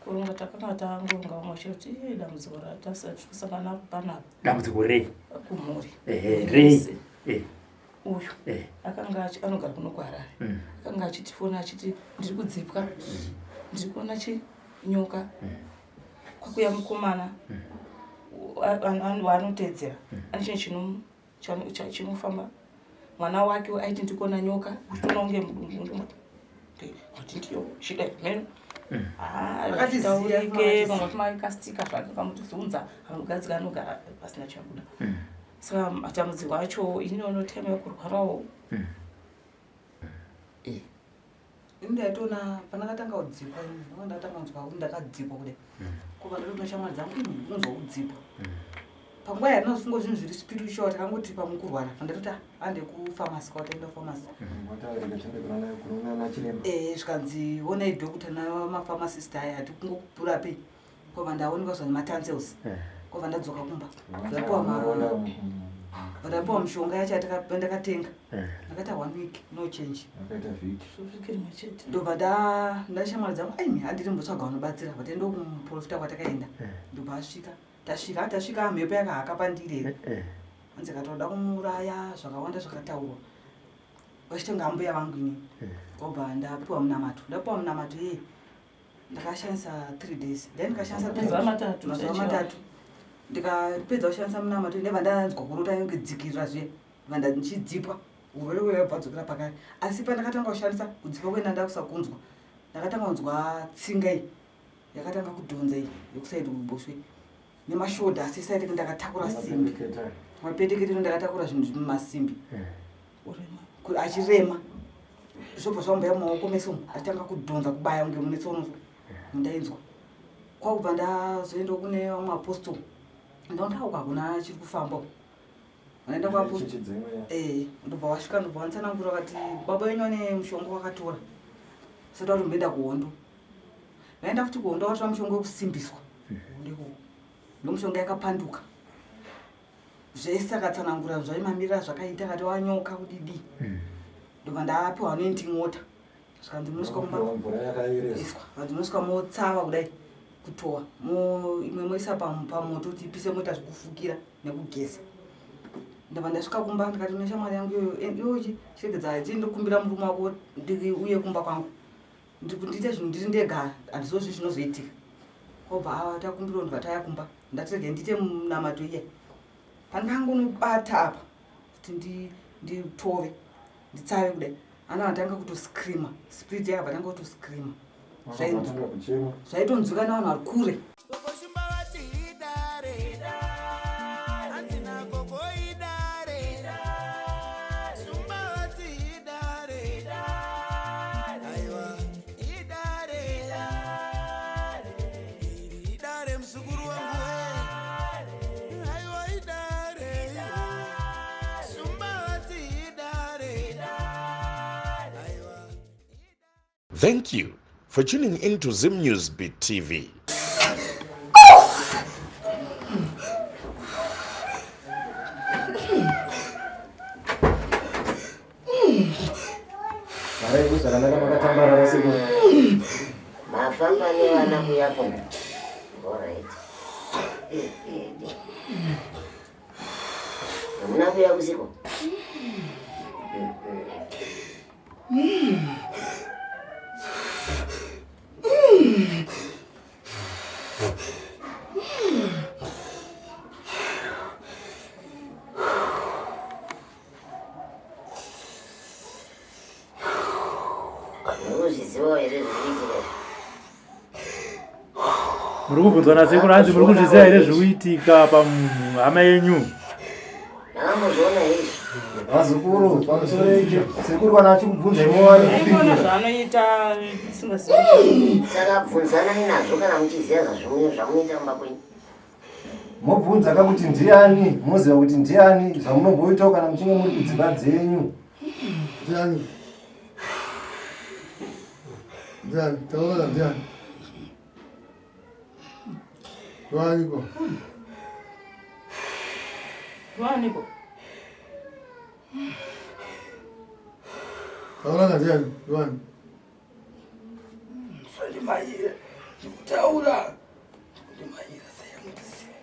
Kuronga takanga tangoronga vamwe vachiti "Ii, dambudziko ratasati kusangana naro panapa. Dambudziko rei? Kumhuri. Ehe, rei? Eh. Uyu akanga anogara kuno kuHarare. Akanga achitifona achiti ndiri kudzipwa. Ndiri kuona chinyoka. Kwakuya mukomana waanoteedzera. Ane chinhu chinofamba. Mwana wake aiti ndiri kuona nyoka, uchitoona kunge mudumbu. Kuti ndiyo shida meno. Taurike vamwe vachimakastika zvake kamutizunza anogadzika anogara pasina chabuda. Saka matambudziko acho ini ndinoona yekurwarawo. Ini ndaitoona pandakatanga kudzipwa ini ndanga ndatanga kunzwa kuti ndakadzipwa kudai. Kubva ndatoona shamwari dzangu ini ndinonzwa kudzipwa. Panguva yatinofunga zvinhu zviri spiritual takangoti pamwe kurwara pandatoti ande kupharmacy kwataenda kupharmacy. Zvikanzi onai doctor namapharmacist aya ati kungokurapi. Kwabva ndaonekwa zvanzi matonsils. Kwabva ndadzoka kumba. Ndapiwa mishonga yacho yandakatenga. Ndakaita 1 week no change. Ndakaita vhiki. Vhiki rimwe chete. Ndobva ndashamwari dzangu aimi handiri mbotsvaga vanobatsira vataenda kumuprofita kwatakaenda. Ndobva asvika. Tasvika tasvika mhepo yakahaka pandiri here. Hanzi akatoda kumuuraya zvakawanda zvakataurwa. Vachitonga ambuya vangu ini. Kwabva ndapiwa munamato. Ndapiwa munamato iye. Ndakashandisa 3 days. Then ndikashandisa Mazuva matatu. Mazuva matatu. Ndikapedza kushandisa munamato ndabva ndanzwa kurota yangu dzikirira zviye. Ndabva ndichidzipwa. Urwere hwaiva bvadzokera pakare. Asi pandakatanga kushandisa kudzipwa kwenda ndakusakunzwa. Ndakatanga kunzwa tsinga iyi yakatanga kudhonza iyi yekusaidi kuruboshwe nemashoda asi saidi ndakatakura simbi. Mapetekete ndakatakura zvinhu zvimasimbi. Achirema. Zvobva zvamboya mumaoko mese umu achitanga kudhonza kubaya kunge mune tsono ndainzwa. Kwakubva ndazoenda kune vamwe apostle. Ndaona uko hakuna chiri kufamba. Vaenda kuapostle. Ndobva wasvika ndobva wanditsanangura vakati baba wenyu vane mushonga wakatora. Sati vatomboenda kuhondo. Vaenda futi kuhondo vakatora mushonga wekusimbiswa. Ndiko. Ndomushonga yakapanduka. Zvese akatsanangura zvaimamirira zvakaita akati wanyoka kudidi. Ndobva ndapiwa anointing water. Zvikanzi munosvika kumba. Mvura yakayereswa. Zvikanzi munosvika motsava kudai kutowa. Imwe moisa pamoto kuti ipise moita zvekufukira nekugeza. Ndobva ndasvika kumba ndikati une shamwari yangu iyoyo, iyoyo chiregedza ndokumbira murume wako uye kumba kwangu. Ndiite zvinhu ndiri ndega handizozvi zvinozoitika. Kwobva takumbira ndobva tauya kumba. Ndati rege ndiite munamato iye. Pandangonobata apa kuti nditove nditsave kudai. Ana vatanga kutoscreama. Spirit yakabva tanga kutoscreama. Zvaitonzwika nevanhu vari kure. Thank you for tuning in to Zim News Beat TV. Mafamba nevana kuyako. All right. Hamuna kuya kusiko? Unozvizivawo here zviri kuitika? Muri kubvunzwa nasekuru hanzi muri kuzviziva here zviri kuitika pamunhu hama yenyu? Ndakambozviona izvi. Vazukuru, pamusoro icho, sekuru kana achikubvunza imowane Aingona kupindura. zvaanoita singazivi. Saka bvunzanai nazvo kana muchiziva zvamunoita kumba kwenyu. Mobvunza ka kuti ndiani, moziva kuti ndiani, zvamunomboitawo kana muchinge muri kudzimba dzenyu. Ndiani? Ndiani? Taura ndiani? Waniko? Waniko? Taura ndiani? Wani? Zvandimhanyira ndikutaura ndikundimhanyira sei amundizive.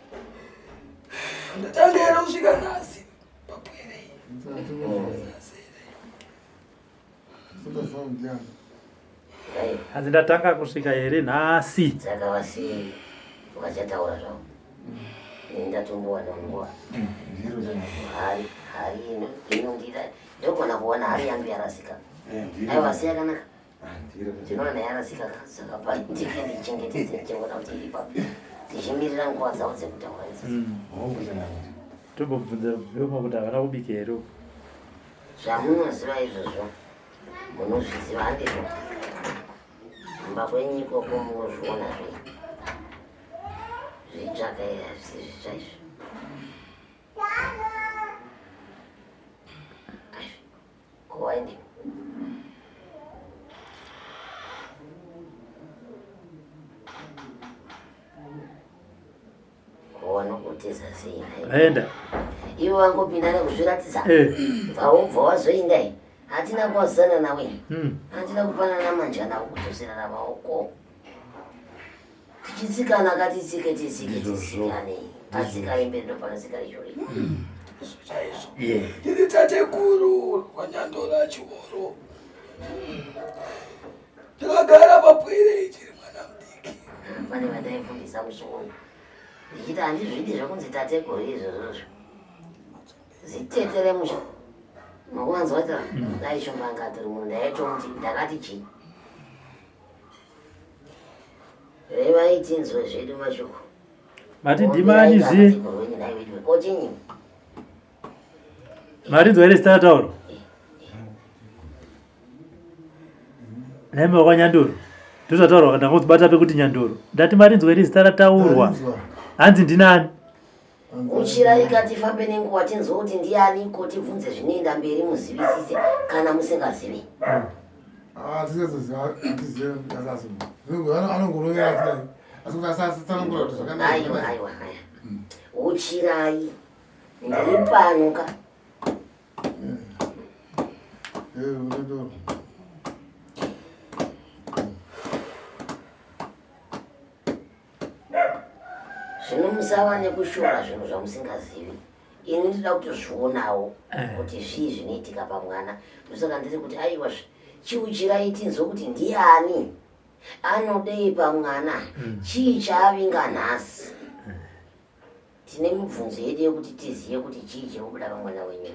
Ndatanga here kusvika nhasi papwerei. Nhasi here. Hanzi ndatanga kusvika here nhasi? Saka vasii vachataura zvavo. Ini ndatombowana nguva. Hari hari inondida ndogona kuona hari yangu yarasika. Aiwa si yakanaka. Ndinoona yarasika ka saka pandike ndichengetedze ndichengoda kuti iri papi. Tichimirira nguva dzavo dzekutaura idzodzo. Tombobvunza vema kuti havana kubika here uko. Zvamunoziva izvozvo munozviziva handizvo? Kumba kwenyu ikoko munozviona zve zvitsvaka here hazvisi zvitsva izvi. Ko waende Wanokutiza sei nhai? Enda. Iwe wangopinda nekuzviratidza. Eh. Bva wazoinda iyi. Hatina kuwazana nawe. Hatina kupanana manjana kudzoserana maoko. Tichitsikana katitsike titsike titsikane. Patsika rimberi ndopanotsika richori. Ndizvo chaizvo. Ndiri tateguru kwaNyandora Chihoro. Ndakagara papwere ichiri mwana mudiki. Pane vandaifundisa musi uyu ndichiti handizvidi zvekunzi tateguru izvozvozvo. Zitete remusha. Makuvanzwa ta dai Shumba anga atori munhu ndaitomuti ndakati chii. Revai tinzwe zvedu mashoko. Mati ndimani zviye? Kochinyi? Marinzwa here zita rataurwa? Nhai wakanyanduro ndozvataurwa ndangozibata pekuti nyanduro ndati marinzwa here zita rataurwa hanzi ndinani Uchiraika tifambe nenguva tinzwe kuti ndianiko tibvunze zvinoenda mberi muzivisise kana musingazivi. Ah, Aiwa aiwa aya. Uchirai ndiri pano ka. Zvino musava nekushora zvinhu zvamusingazivi. Ini ndinoda kutozvionawo kuti zvii zvinoitika pamwana. Ndosaka ndiri kuti aiwa chiuchirai tinzwe kuti ndiani anodei pamwana, chii chaavinga nhasi. Tine mibvunzo yedu yekuti tizive kuti chii chiri kubuda pamwana wenyu.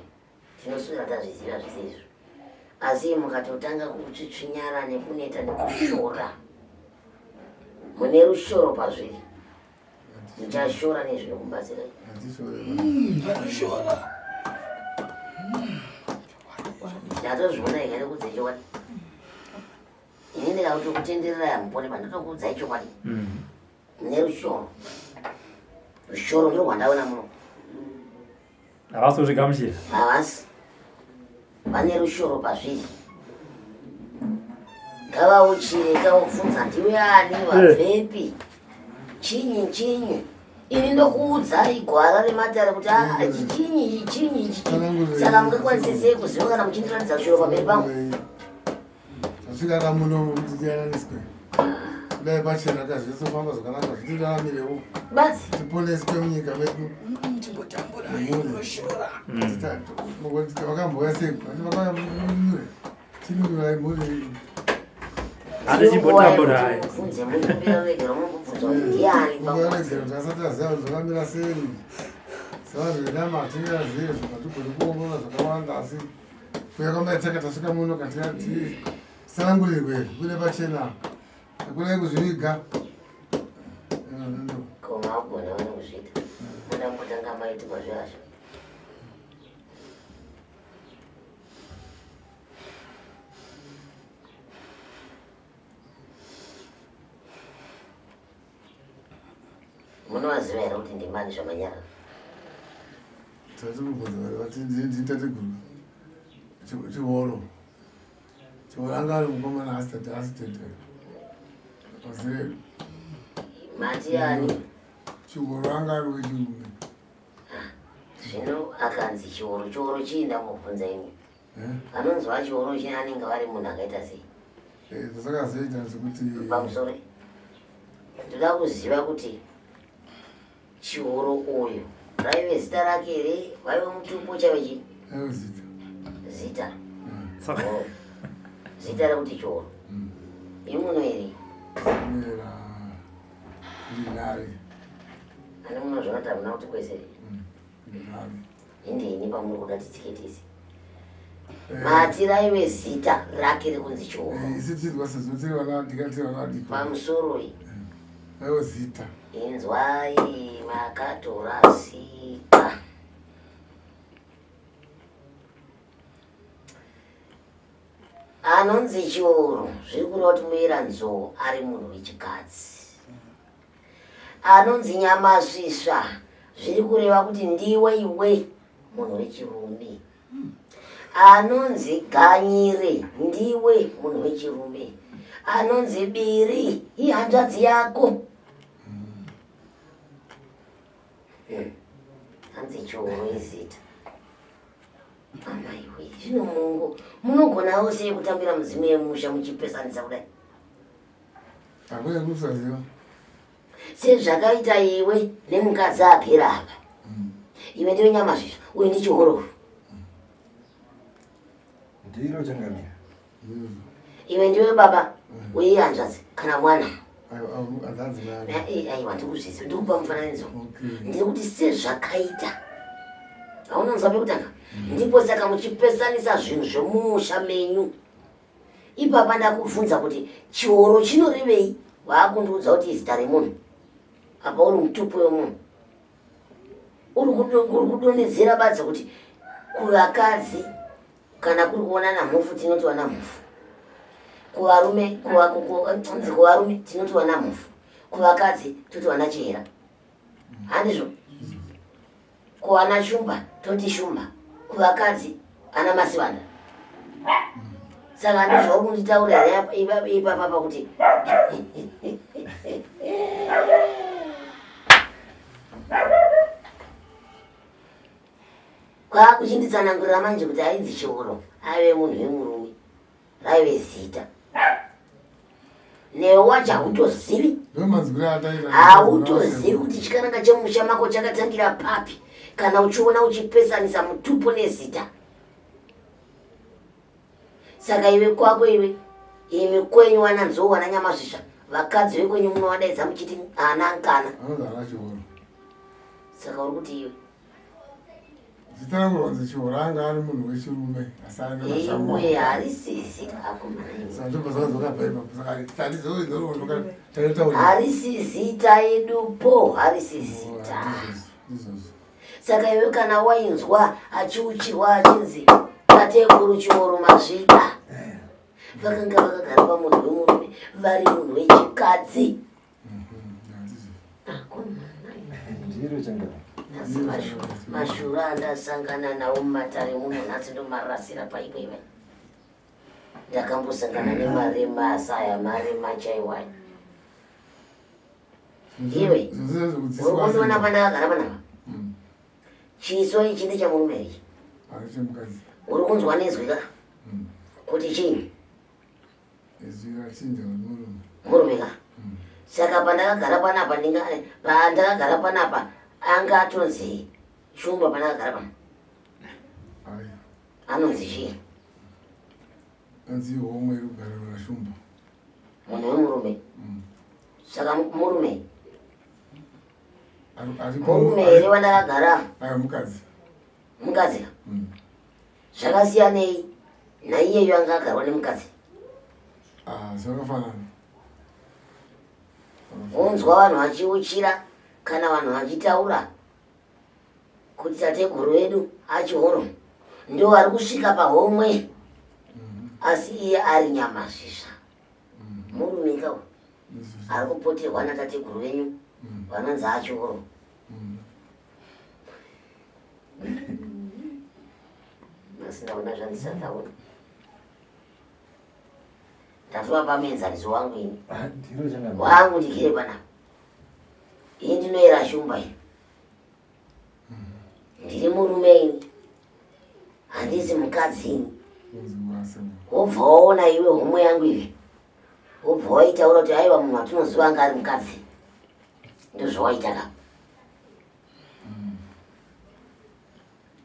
Tinoswera tazviziva zvese izvo. Asi mukatotanga kutsvitsvinyara nekuneta nekushora, mune rushoro pazviri. Muchashora nezvinokubatsirai. Vanoshora. Ndatozviona ega nekuudza chokwadi. Ini ndikatokutendererai hamupone pandotokuudzai chokwadi. Nerushoro. Rushoro ndiro rwandaona muno. Havasi kuzvigamuchira. Havasi. Vane rushoro pazviri. Ngavauchire kavobvunza ndiwe ani vabvepi. Chinyi chinyi. Ini ndokuudzai gwara rematare kuti ah, ichi chinyi ichi chinyi ichi chinyi. Saka mungakwanise sei kuziva kana muchindiratidza rushoro pamberi pangu? Tasvika kamuno kuti tiyananiswe. Kudai pachena kazvizofamba zvakanaka zvitiraramirawo. Badzi. Tiponeswe munyika medu. Timbotambura unoshora. Vakambouya sei? Vakauya munyure. Tinunurai mhuri. Hatichimbotambura. Mubvunze mukumbira ruregero mumbobvunza kuti ndiani panguva Ruregero tasati taziva kuti zvakamira sei. Sevanhu venyama hatingazive zvatigoni kuongorora zvakawanda asi kuya kwamaitaka tasvika muno katikati sanangurirwe kude pachena kudai kuzviviga. Ko magona vane kuzviita. Muda kutanga maitirwa zveazvo. Munovaziva here kuti ndimani zvamanyarara? Tati kubvunza vati nditateguru Chihoro. Chihoro anga ari mukomana asitete asitete. Wazire. Mati ani? Chihoro anga ari wechirume. Zvino akanzi Chihoro, Chihoro chii ndamubvunza ini. Anonzi vaChihoro chii anenge vari munhu akaita sei? Eh, zvasakazoita zvekuti Pamusoro, ndoda kuziva kuti Chihoro uyu raive zita rake here? Waive mutupo chaive chii? Aive zita. Zita. Saka Oh. Zita rekuti Chihoro. Imuno here? Mera rinari. Ani munozviona kuti hamuna kuti kwese here? Rinari. Hindini pamuri kuda titsike tese. Mati raive zita rake rekunzi Chihoro. Eh, Isi tichizwa sezvo tiri vana ndikati tiri vana vadiki. Pamusoroi. Aive zita. Inzwai makatorasika. Anonzi Chioro zviri kureva kuti muera nzou ari munhu wechikadzi. Anonzi Nyamasvisva zviri kureva kuti ndiwe iwe munhu wechirume. Anonzi Ganyire ndiwe munhu wechirume. Anonzi Biri ihanzvadzi yako. Hanzi Chioro izita. Amaiwe, zvino mungu munogonawo sei kutambira mudzimu yemusha muchipesanisa kudai? Hakuna kusaziva. Sezvakaita iwe nemukadzi agere apa. Iwe ndiwe Nyamasvisva, uyu ndiChihorofu. Ndiro changamira. Iwe ndiwe baba, uyu ihanzvadzi kana mwana. Hanzvadzi nani? Aiwa, ndikuzviziva, ndikupa mufananidzo. Okay. Ndiri kuti sezvakaita. Haunonzwa pekutanga? Ndipo saka muchipesanisa zvinhu zvemumusha menyu. Ipapa ndakubvunza kuti Chihoro chinorevei, waakundiudza kuti izita remunhu. Apa uri mutupo wemunhu. Uri kudonhedzera badza kuti kuvakadzi kana kuri kuonana mhofu tinoti wana mhofu. Kuvarume, kunzi kuvarume tinoti wana mhofu. Kuvakadzi toti wana chihera. Handizvo? Kuwana shumba toti shumba. Kuvakadzi ana Masivanda. Saka ndizvo uri kunditaurira here ipapa pakuti kwakuchinditsanangurira manje kuti ainzi Chihoro aive munhu wemurume, raive zita. Newe wacho hautozivi. Ndomanzwiro ataita. Hautozivi kuti chikaranga chemusha mako chakatangira papi, kana uchiona uchipesanisa mutupo nezita. Saka iwe kwako iwe, imi kwenyu wana Nzou wana Nyamasvisva, vakadzi vekwenyu munovadaidza muchiti ana nkana. Anonzi ana Chihoro. Saka uri kuti iwe Zita rangu ronzi Chihoro anga ari munhu wechirume asi ari nemashango. Iwe harisi zita akomana iwe. Saka ndobva zvakadzoka ipapo. Saka tandizorondokataitaura. Harisi zita edupo, harisi zita. Ndizvozvo. Saka iwe kana wainzwa achiuchirwa achinzi tateguru Chihoro masvika, vakanga vakagara pamunhu wemurume vari munhu wechikadzi. Ndiro changamira. Nhasi mashura andasangana nawo mumatare muno nhasi ndomarasira paipo iwe. Ndakambosangana nemarema asaya marema chaiwayo. Iwe, uri kundiona pandakagara panapa? Chiso ichi ndechemurume ichi. Harichemukadzi. Uri kunzwa nezwi ka? Kuti chii? Izwi rachinja murume. Murume ka? Saka pandakagara panapa, pandakagara panapa, anga atonzi Shumba pandakagara pana. Ai. Anonzi chii? Anzi homwe rugare rwaShumba. Munhu wemurume. Saka murume. Ari Murume here wandakagara? Ayo mukadzi. Mukadzi ka? Zvakasiyanei naiyeyo anga agarwa nemukadzi? Zvakafanana. Unzwa vanhu vachiuchira kana vanhu vachitaura kuti tateguru vedu aChihoro ndo vari kusvika pahomwe, asi iye ari Nyamasvisva. Murume kawo ari kupoterwa natateguru venyu vanonzi aChihoro. Asi ndaona zvandisataura. Ndatova pamuenzaniso wangu ini. Ndiro changamira. Wangu ndigere panapa. Ini ndinoera Shumba ini. Ndiri murume ini. Handisi mukadzi ini. Wobva waona iwe homwe yangu iwe. Wobva waitaura kuti aiwa munhu watinoziva anga ari mukadzi. Ndozvawaita ka.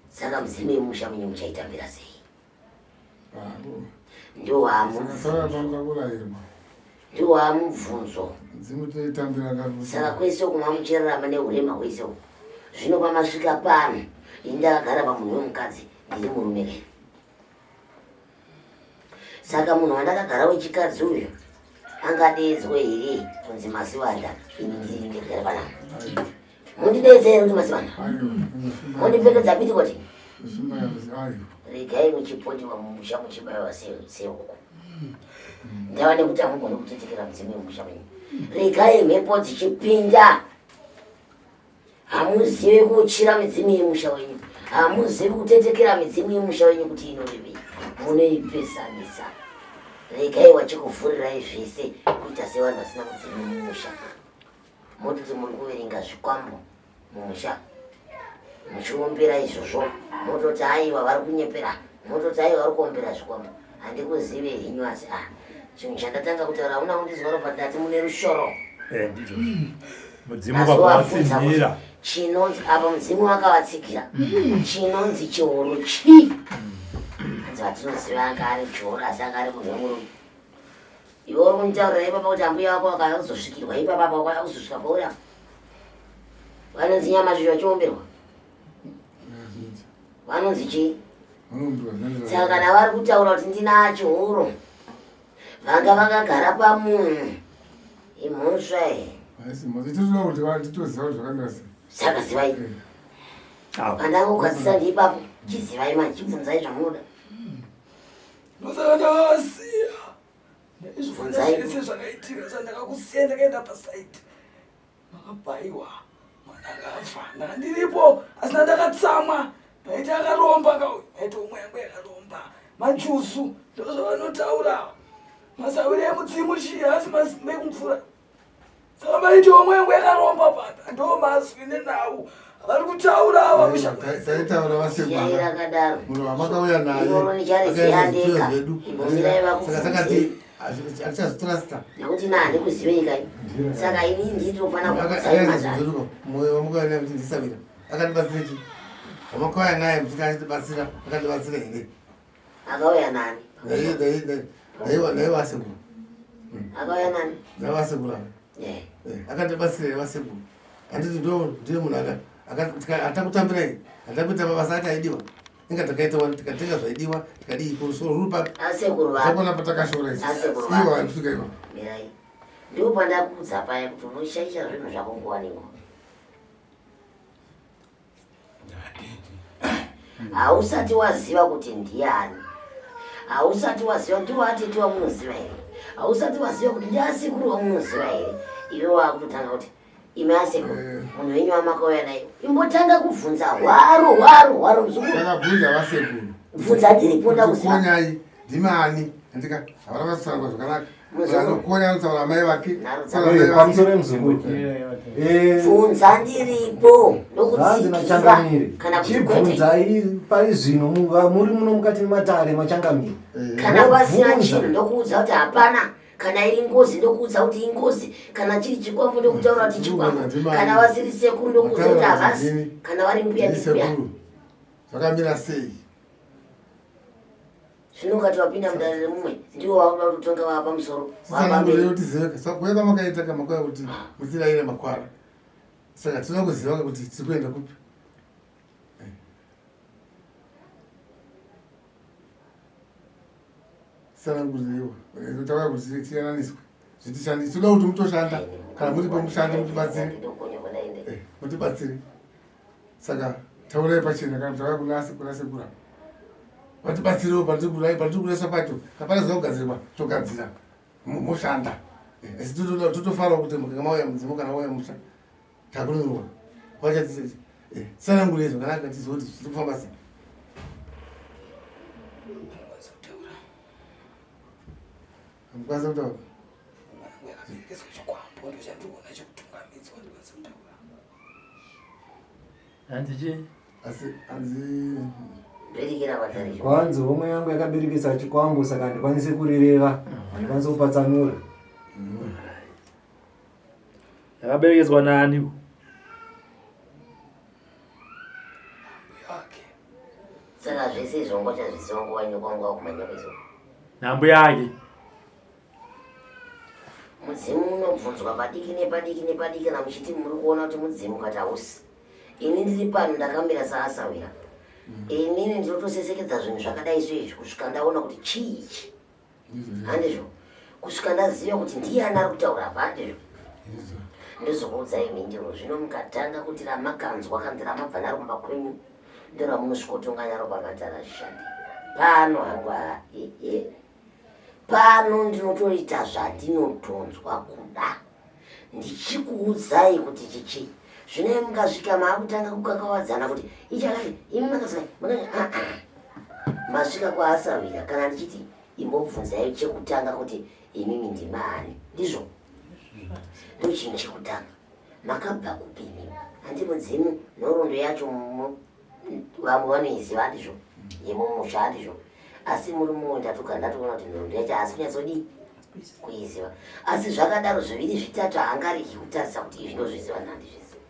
Saka mudzimu yemusha menyu muchaitambira sei? Ndiwamubvunzo. Saka kwese uku mamuchirarama neurema hwese uku. Zvino pamasvika pano, ini ndakagara pamunhu wemukadzi ndiri murume ke. Saka munhu wandakagara wechikadzi uyu angadeedzwe here kunzi Masiwanda ini ndiri ndikugara panapa? Mundideedze here kuti Masiwanda? Mondipfekedza pitikoti? Regai muchipondiwa mumusha muchibaiwa sehuku. Ndava nekuti hamugoni kutetekera mudzimu yemusha menyu. Regai mhepo dzichipinda. Hamuzivi kuuchira midzimu yemusha wenyu, hamuzivi kutetekera midzimu yemusha wenyu kuti inorevei, munoipesanisa. Regai wachikuvhurirai zvese kuita sevanhu vasina mudzimu mumusha, mototi muri kuverenga zvikwambo mumusha muchiombera izvozvo, mototi aiwa vari kunyepera, mototi aiwa vari kuombera zvikwambo. Handikuzive henyu asi ah, chinhu chandatanga kutaura hauna kundizwa ropa ndati mune rushoro. Eh, ndizvo. Mudzimu wakavatsinhira. Chinonzi apa mudzimu wakavatsigira. Chinonzi chihoro chii? Hanzi vatinoziva anga ari chihoro asi anga ari munhu wemurume. Iwe uri kunditaurira ipapa kuti ambuya vako vakauya kuzosvikirwa ipapa apa vakauya kuzosvika pauri apa. Vanonzi nyama zvezvo vachiomberwa. Vanonzi chii? Saka kana vari kutaura kuti ndina chihoro vanga vakagara pamunhu imhosva here? Haisi mhosva. Itotoda kuti titoziva kuti zvakamira sei. Saka zivai. Eh. Pandangogadzisa ndiipapo chizivai manje chibvunzai zvamunoda. Ndosaka ndakavasiya. Ndaizvifunza zvese zvakaitika zvandakakusiya ndakaenda pasaidi. Makabaiwa mwana akafa ndanga ndiripo asi ndakatsamwa maiti akaromba ka maiti umwe yangu yakaromba majusu ndozvavanotaura masawire emudzimu chii asi mekumvura saka maiti omwe yangu yakaromba papa ndo mazwi nenhau vari kutaura ava taitaura vasekwana munhu wamakauya naye zvedu saka takati Atichazotrasta. Nekuti na handikuzive kai. Saka ini ndinofanira kukutsaimaza. Moyo wamakauya naye muchiti ndisawira. Akandibatsira chii? Wamakauya naye muchiti achitibatsira, akandibatsira here? Akauya nani? Naiwa vasekuru. Akauya nani? Naiwa vasekuru ava. Eh. Eh, akandibatsira here vasekuru? Handiti ndo ndiye munhu aka atakutambirai, atakuita mabasa ake aidiwa. Inga takaita wani tikatenga zvaidiwa tikadii kurusoro ruri papi? Asekuru vapi? Takona patakashora isu. Asekuru vapi? Ivo vari kusvika ivo. Mirai. Ndipo pandakuudza paya kuti unoshaisha zvinhu zvako nguva nenguva. Hausati waziva kuti ndiani. Hausati waziva ndiwo atete wamunoziva here? Hausati waziva kuti ndiasekuru wamunoziva here? Iwe wakutotanga kuti imi asekuru eh. munhu wenyu wamakauya naye imbotanga kubvunza hwaro hwaro hwaro muzukuru takabvunza vasekuru bvunza ndiripo ndakuziva konyai ndimani andika havana vatsanangura zvakanaka anokonya anotaura amai vake pamusoro yemuzukuru eh. bvunza ndiripo ndokutsikira kana chibvunzai pari zvino muri muno mukati mematare machangamire eh. kana pasina chinhu ndokuudza kuti hapana kana iri ngozi ndokuudza kuti ingozi kana chiri chikwambo ndokutaura kuti chikwambo kana vasiri sekuru ndokuudza kuti havasi kana vari mbuya ndimbuya zvakamira sei zvino ukati wapinda mudare remumwe ndiwo wakuda kutotonga vava pamusoro kuya kwamakaita kamakuya kuti mutirayire makwara saka tinoda kuziva kuti tiri kuenda kupi Tsanangurireiwo eh, tauya kuti tiyananiswe zvitishandise toda kuti mutoshanda kana muripo mushande mutibatsire eh, mutibatsire saka taurai pachena kana tauya kunase kuna sekura vatibatsirewo patiri kuresa pacho hapana zva kugadzirwa togadzira moshanda eh, asi totofarawo kuti mukanga mauya mudzimu kana wauya musha takunurwa wacha tsanangurei zvakanaka tizive kuti zviri kufamba sei Hamukwanisa kutaura. Yakaberekeswa chikwambo ndochandikuona chekutungamidzwa ndikwanisa kutaura. Hanzi chii? Asi hanzi berekera patari. Kwanzi homwe yangu yakaberekesa chikwambo saka handikwanise kurireva, handikwanise kupatsanura. Yakaberekeswa naani? Yake. Saka zvese izvo ngochazviziva nguva ino kwanga wakumhanya kwezuva. Nambuya yake. Mudzimu unobvunzwa padiki nepadiki nepadiki kana muchiti muri kuona kuti mudzimu kati hausi. Ini ndiri pano ndakamira saasawira. Inini ndinotosesekedza zvinhu zvakadai so izvi kusvika ndaona kuti chii ichi. Handizvo? Kusvika ndaziva kuti ndiyani ari kutaura apa handizvo? Ndozokuudzai mhinduro zvino mukatanga kuti ramakanzwa kana ramabva naro kumba kwenyu ndoramunosvikotonga naro pamatara zvishandi. Pano hangu ehe. Pano ndinotoita zvandinotonzwa kuda. Ndichikuudzai kuti chichii. Zvino mukasvika maakutanga kukakavadzana kuti ichakati imi makasvika ah, ah. Masvika kwaasawira kana ndichiti imbobvunzai chekutanga kuti imimi ndimaani ndizvo ndochinhu chekutanga makabva kupi imimi handi mudzimu nhoroondo yacho vamwe vanoiziva handizvo yemumusha handizvo asi murume uyu ndatoka ndatoona kuti nhoroondo yacho haasi kunyatsodii kuiziva asi zvakadaro zviviri zvitatu haangaregi kutarisa kuti izvi ndozviziva nhandizviziva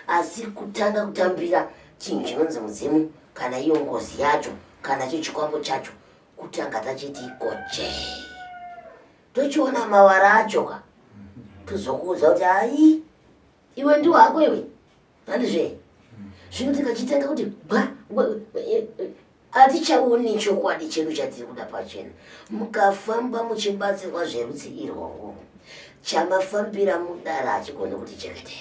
asi kutanga kutambira chinhu chinonzi mudzimu kana iyo ngozi yacho kana cho chikwambo chacho kutanga tachiti koche tochiona mavara acho ka tozokuudza kuti ai iwe ndiwo hako iwe handizve zvino tikachitanga kuti gwa hatichaoni chokwadi chedu chatiri kuda pachena mukafamba muchibatsirwa zverudzi irworwo chamafambira mudara hachigoni kuti chekete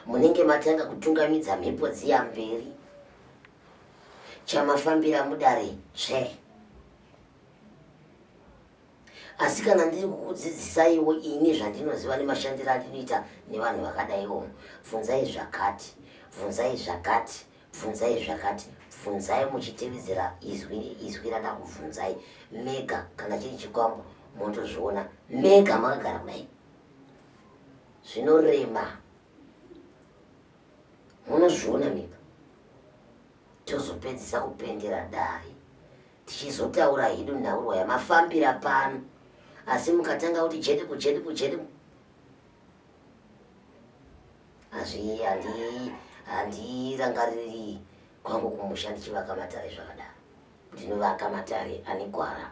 munenge matanga kutungamidza mhepo dziya mberi chamafambira mudare tsve asi kana ndiri kukudzidzisaiwo ini zvandinoziva nemashandiro andinoita nevanhu vakadaiwo bvunzai zvakati bvunzai zvakati bvunzai zvakati bvunzai muchitevedzera izwi neizwi randakubvunzai mega kana chiri chikwambo motozviona mega makagara kudai zvinorema munozviona mega tozopedzisa kupendera dare tichizotaura hedu nhaurwa yamafambira pano asi mukatanga kuti jediku jediku jediku hazvi handirangariri kwangu kumusha ndichivaka matare zvakadaro ndinovaka matare ane gwara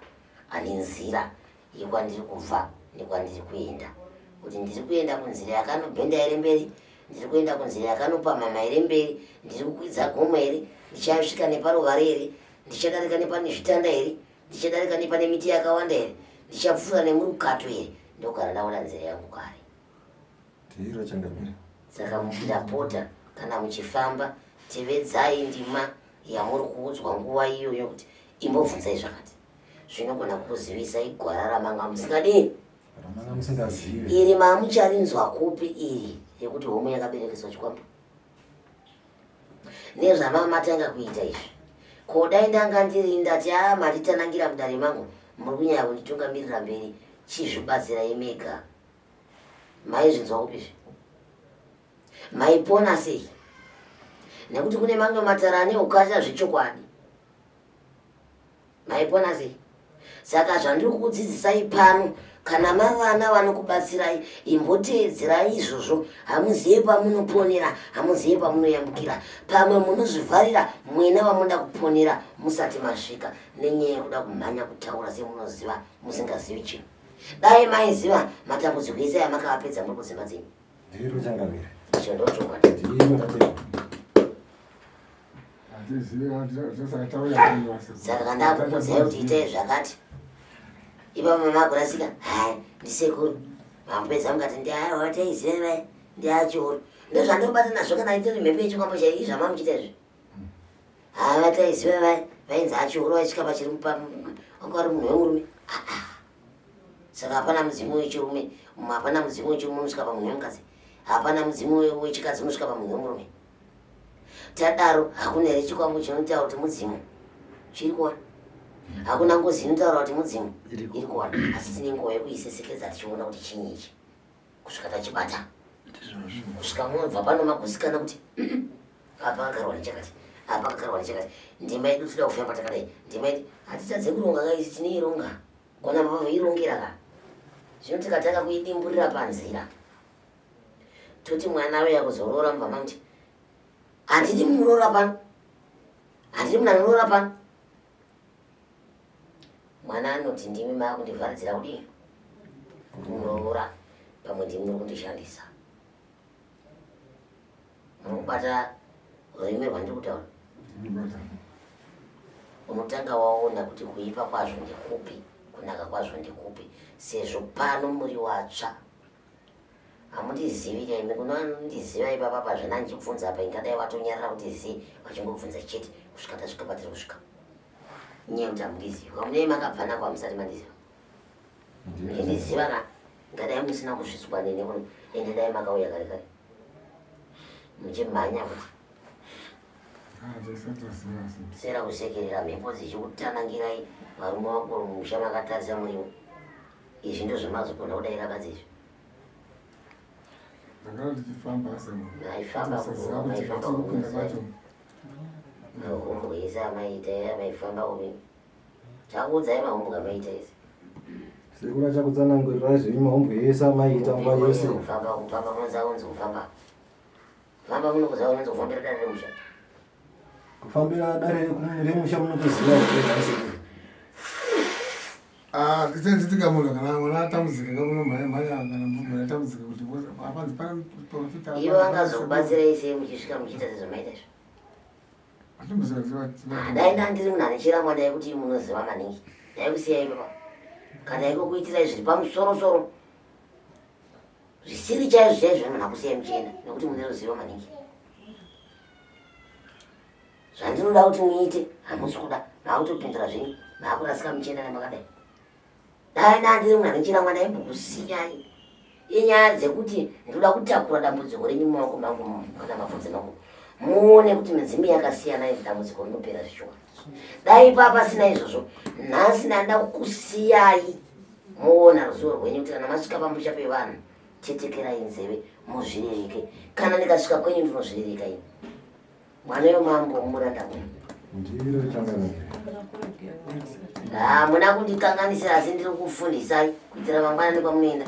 ane nzira yekwandiri kubva nekwandiri kuenda kuti ndiri kuenda kunzira yakanobhenda here mberi ndiri kuenda kunzira yakanopamhama here mberi ndiri kukwidza gomo here ndichasvika neparuvare here ndichadarika nepane zvitanda here ndichadarika nepane miti yakawanda here ndichapfuura nemurukato here ndogara ndaona nzira yangu kare Ndiro changamire. Saka ndapota kana muchifamba tevedzai ndima yamuri kuudzwa nguva iyoyo kuti imbobvunzai zvakati zvinogona kukuzivisai gwara ramanga musingadii Ramanga musingazive. iri mamucharinzwa kupi iri yekuti homwe yakaberekeswa chikwambo nezvamamatanga kuita izvi ko dai ndanga ndiri ndati a manditanangira mudare mangu muri kunyanya kunditungamirira mberi chizvibatsirai mega maizvinzwa kupi izvi maipona sei nekuti kune mamwe matara ane ukasha zvechokwadi maipona sei saka zvandiri kukudzidzisai pano kana mavana vanokubatsirai imboteedzerai izvozvo hamuzive pamunoponera hamuzive pamunoyambukira pamwe munozvivharira mwena wamunoda kuponera musati masvika nenyaya yekuda kumhanya kutaura semunoziva musingazivi chinhu dai maiziva matambudziko ese aya makavapedza muri kudzimba dzenyu Ndiro changamire. Icho ndochokwadi. Ndiro tatenda. Saka kana ndakukuudzai kuti itai zvakati ipapo mama akurasika hai ndisekuru mambopedza mukati ndiawataiziva vai ndiachoro ndozvandobata nazvo kana itori mhepo yechikwambo chai zvamamuchiita izvi havataiziva vai vainzi achoro vaisvika pachiri wanga vari munhu wemurume saka hapana mudzimu wechirume hapana mudzimu wechirume unosvika pamunhu wemukadzi hapana mudzimu wechikadzi unosvika pamunhu wemurume tadaro hakuna here chikwambo chinotaura kuti mudzimu chiri kuwana hakuna ngozi inotaura kuti mudzimu iri kuwana asi tine nguva yekuisesekedza tichiona kuti chinyi ichi kusvika tachibata kusvika munobva pano magusikana kuti apa kakarwa nechakati apa kakarwa nechakati ndima yedu toda kufamba takadai ndima yedu hatitadze kuronga kaisi tineironga gona mava voirongera ka zvino tikatanga kuidimburira panzira. Toti mwana auya kuzoroora mubva mamuti handidi muroora pano, handidi munhu anoroora pano. Mwana anoti ndimi maakundivharidzira kudii muroora, pamwe ndimi muri kundishandisa. Muri kubata rurimi rwandiri kutaura? Unotanga waona kuti kuipa kwazvo ndekupi, kunaka kwazvo ndekupi, sezvo pano muri watsva. Hamundizivi ka imi, kuno anondiziva ipapa pazvina ndichibvunza apa, ingadai watonyarara kuti zii vachingobvunza chete kusvika tasvika patiri kusvika. Inyaya yekuti hamundizivi, kwamunei makabva nako hamusati mandiziva. Muchindiziva ka, ngadai musina kusvitswa neni kuno, ende dai makauya kare kare muchimhanya kuti sera kusekerera mhepo dzichikutanangirai varume vakuru mumusha makatarisa muriwo. Izvi ndozvamazogona kudaira badzi izvi. Ndakanga ndichifamba maifamba maifamba kupinda kwacho. Mahumbwe ese amaita maifamba umi. Takuudzai mahumbwe amaita ese. Sekuru achakutsanangurirai zvenyu mahumbwe ese amaita nguva yese. Kufamba kufamba kunonzi kunzi kufamba. Famba munokuziva kunonzi kufambira dare remusha. Kufambira dare remusha munokuziva here nhai sekuru? Ah, ndichaitika munhu kana mwana atambudzika kamunomhanya mhanya kana munhu atambudzika kuti apanzi pane profita. Ivo vangazokubatsirai sei muchisvika muchiita sezvamaita izvo? Ah, dai ndandiri munhu ane chiramwa ndai kuti munoziva maningi ndaikusiyai baba kana iko kuitirai zviri pamusoro soro zvisiri chaizvo chaizvo munhu akusiyai muchienda nekuti mune ruzivo maningi zvandinoda kuti muite hamusi kuda maakutopindura zvenyu maakurasika muchienda nemakadai dai ndandiri munhu ane chiramwa ndaimbokusiyai inyaya dzekuti ndinoda kutakura dambudziko renyu mumaoko mangu kana mafudzi mangu muone kuti midzimu yakasiyana izvi dambudziko rinopera zvichiwa dai pa pasina izvozvo nhasi ndanda kukusiyai moona ruzivo rwenyu kuti kana masvika pamusha pevanhu tetekerai nzeve muzvirereke kana ndikasvika kwenyu ndinozvirereka ini mwana wemambo muranda uyu Ndiro changamire. Hamuna kundikanganisira asi ndiri kufundisai kuitira mangwana nekwamunoenda.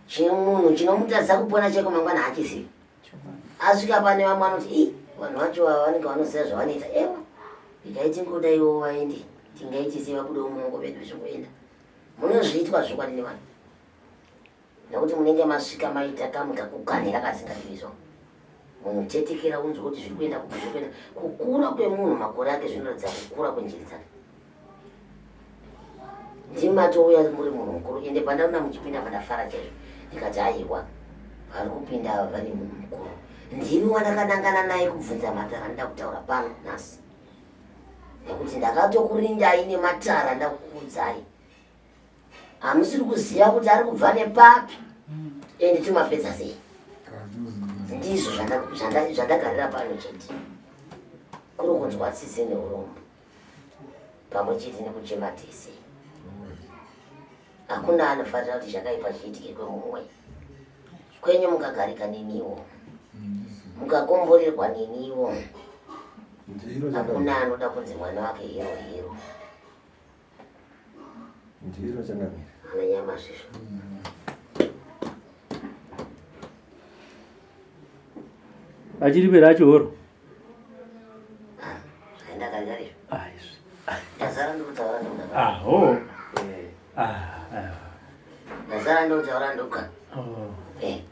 Chimunhu chinomutadzisa kupona cheko mangwana haachizivi. Asvika pane vamwe vanoti ii vanhu vacho ava vanenge vanoziva zvavanoita. Ewa regai tingodaiwo vaende tingaiti sei vabudewo mumaoko medu zvokuenda. Munozviitwa zvokwadi nevanhu. Nekuti munenge masvika maita kamwe kakuganhira kasingadiwi so. Munhu tetekera unzwe kuti zviri kuenda kupi zviri kuenda. Kukura kwemunhu makore ake zvinoratidza kukura kwenjiri dzake. Ndimi matouya muri munhu mukuru ende pandaona muchipinda pandafara chaizvo ndikati aiwa vari kupinda ava vane munhu mukuru. Ndimi wandakanangana naye kubvunza matara ndida kutaura pano nhasi. Nekuti ndakatokurindai nematara ndakukuudzai. Hamusiri kuziva kuti ari kubva nepapi ende timapedza sei. Ndizvo zvandagarira pano chete. Kuri kunzwa tsitsi neurombo pamwe chete nekuchema tese. Hakuna anofarira kuti zvakaipa zviitike kwemumwe. Kwenyu mukagarika neniwo, mukakomborerwa neniwo. Hakuna anoda kunzi mwana wake hero hero. Ndiro changamire. Ana nyama zvisvo. Achiri pera achihoro. Aenda kare kare. Ah, izvi. Ndazara ndikutaura ndoga. Ah, ho. Ah, ah. Ndazara ndikutaura ndoga. Oh. Eh.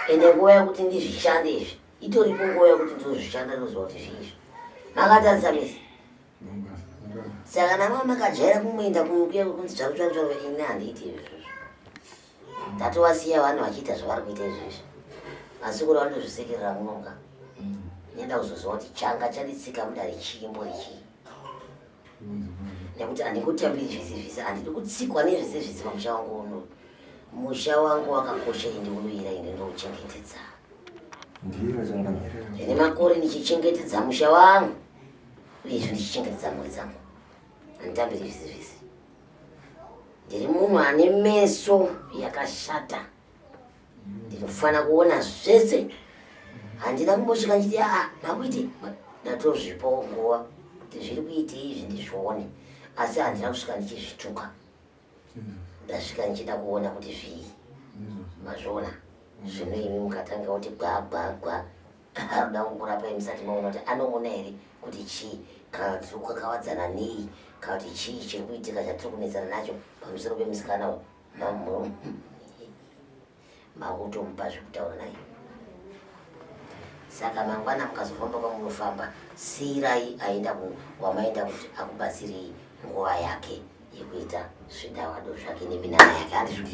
Ende nguva yekuti ndizvishande izvi. Itoripo nguva yekuti ndozvishanda ndoziva kuti zvii izvi. Makatarisa mese. Saka namwe makajaira kungoenda kuya kunzi tsvaru tsvaru tsvaru ini handiiti izvozvo. Ndatovasiya vanhu vachiita zvavari kuita izvezvi. Asi kuri vanotozvisekerera munonga. Nenda kuzoziva kuti changa chanditsika mudare chii mbori chii. Nekuti handikutambiri zvese zvese, handidi kutsikwa nezvese zvese pamusha wangu uno. Musha wangu wakakosha ende unoyera ende ndouchengetedza. Ndiro changamire. Ndine makore ndichichengetedza musha wangu uyezve ndichichengetedza mhuri dzangu. Handitambiri zvese zvese. Ndiri munhu ane meso yakashata. Ndinofanira kuona zvese. Handina kumbosvika ndichiti aa makuite. Ndatozvipawo nguva kuti zviri kuitei izvi ndizvione. Asi handina kusvika ndichizvituka. Ndasvika ndichida kuona kuti zvii. Mazviona? Zvino imi mukatanga kuti gwa gwa gwa, anoda kukurapai musati maona kuti anoona here kuti chii, kana kuti tiri kukakavadzana nei, kana kuti chii chiri kuitika chatiri kunetsana nacho pamusoro pemusikana uyu. Makutomupa zvekutaura naye. Saka mangwana mukazofamba kwamunofamba, siirai aenda wamaenda kuti akubatsirei nguva yake yekuita zvidavado zvake neminana yake, handizvo?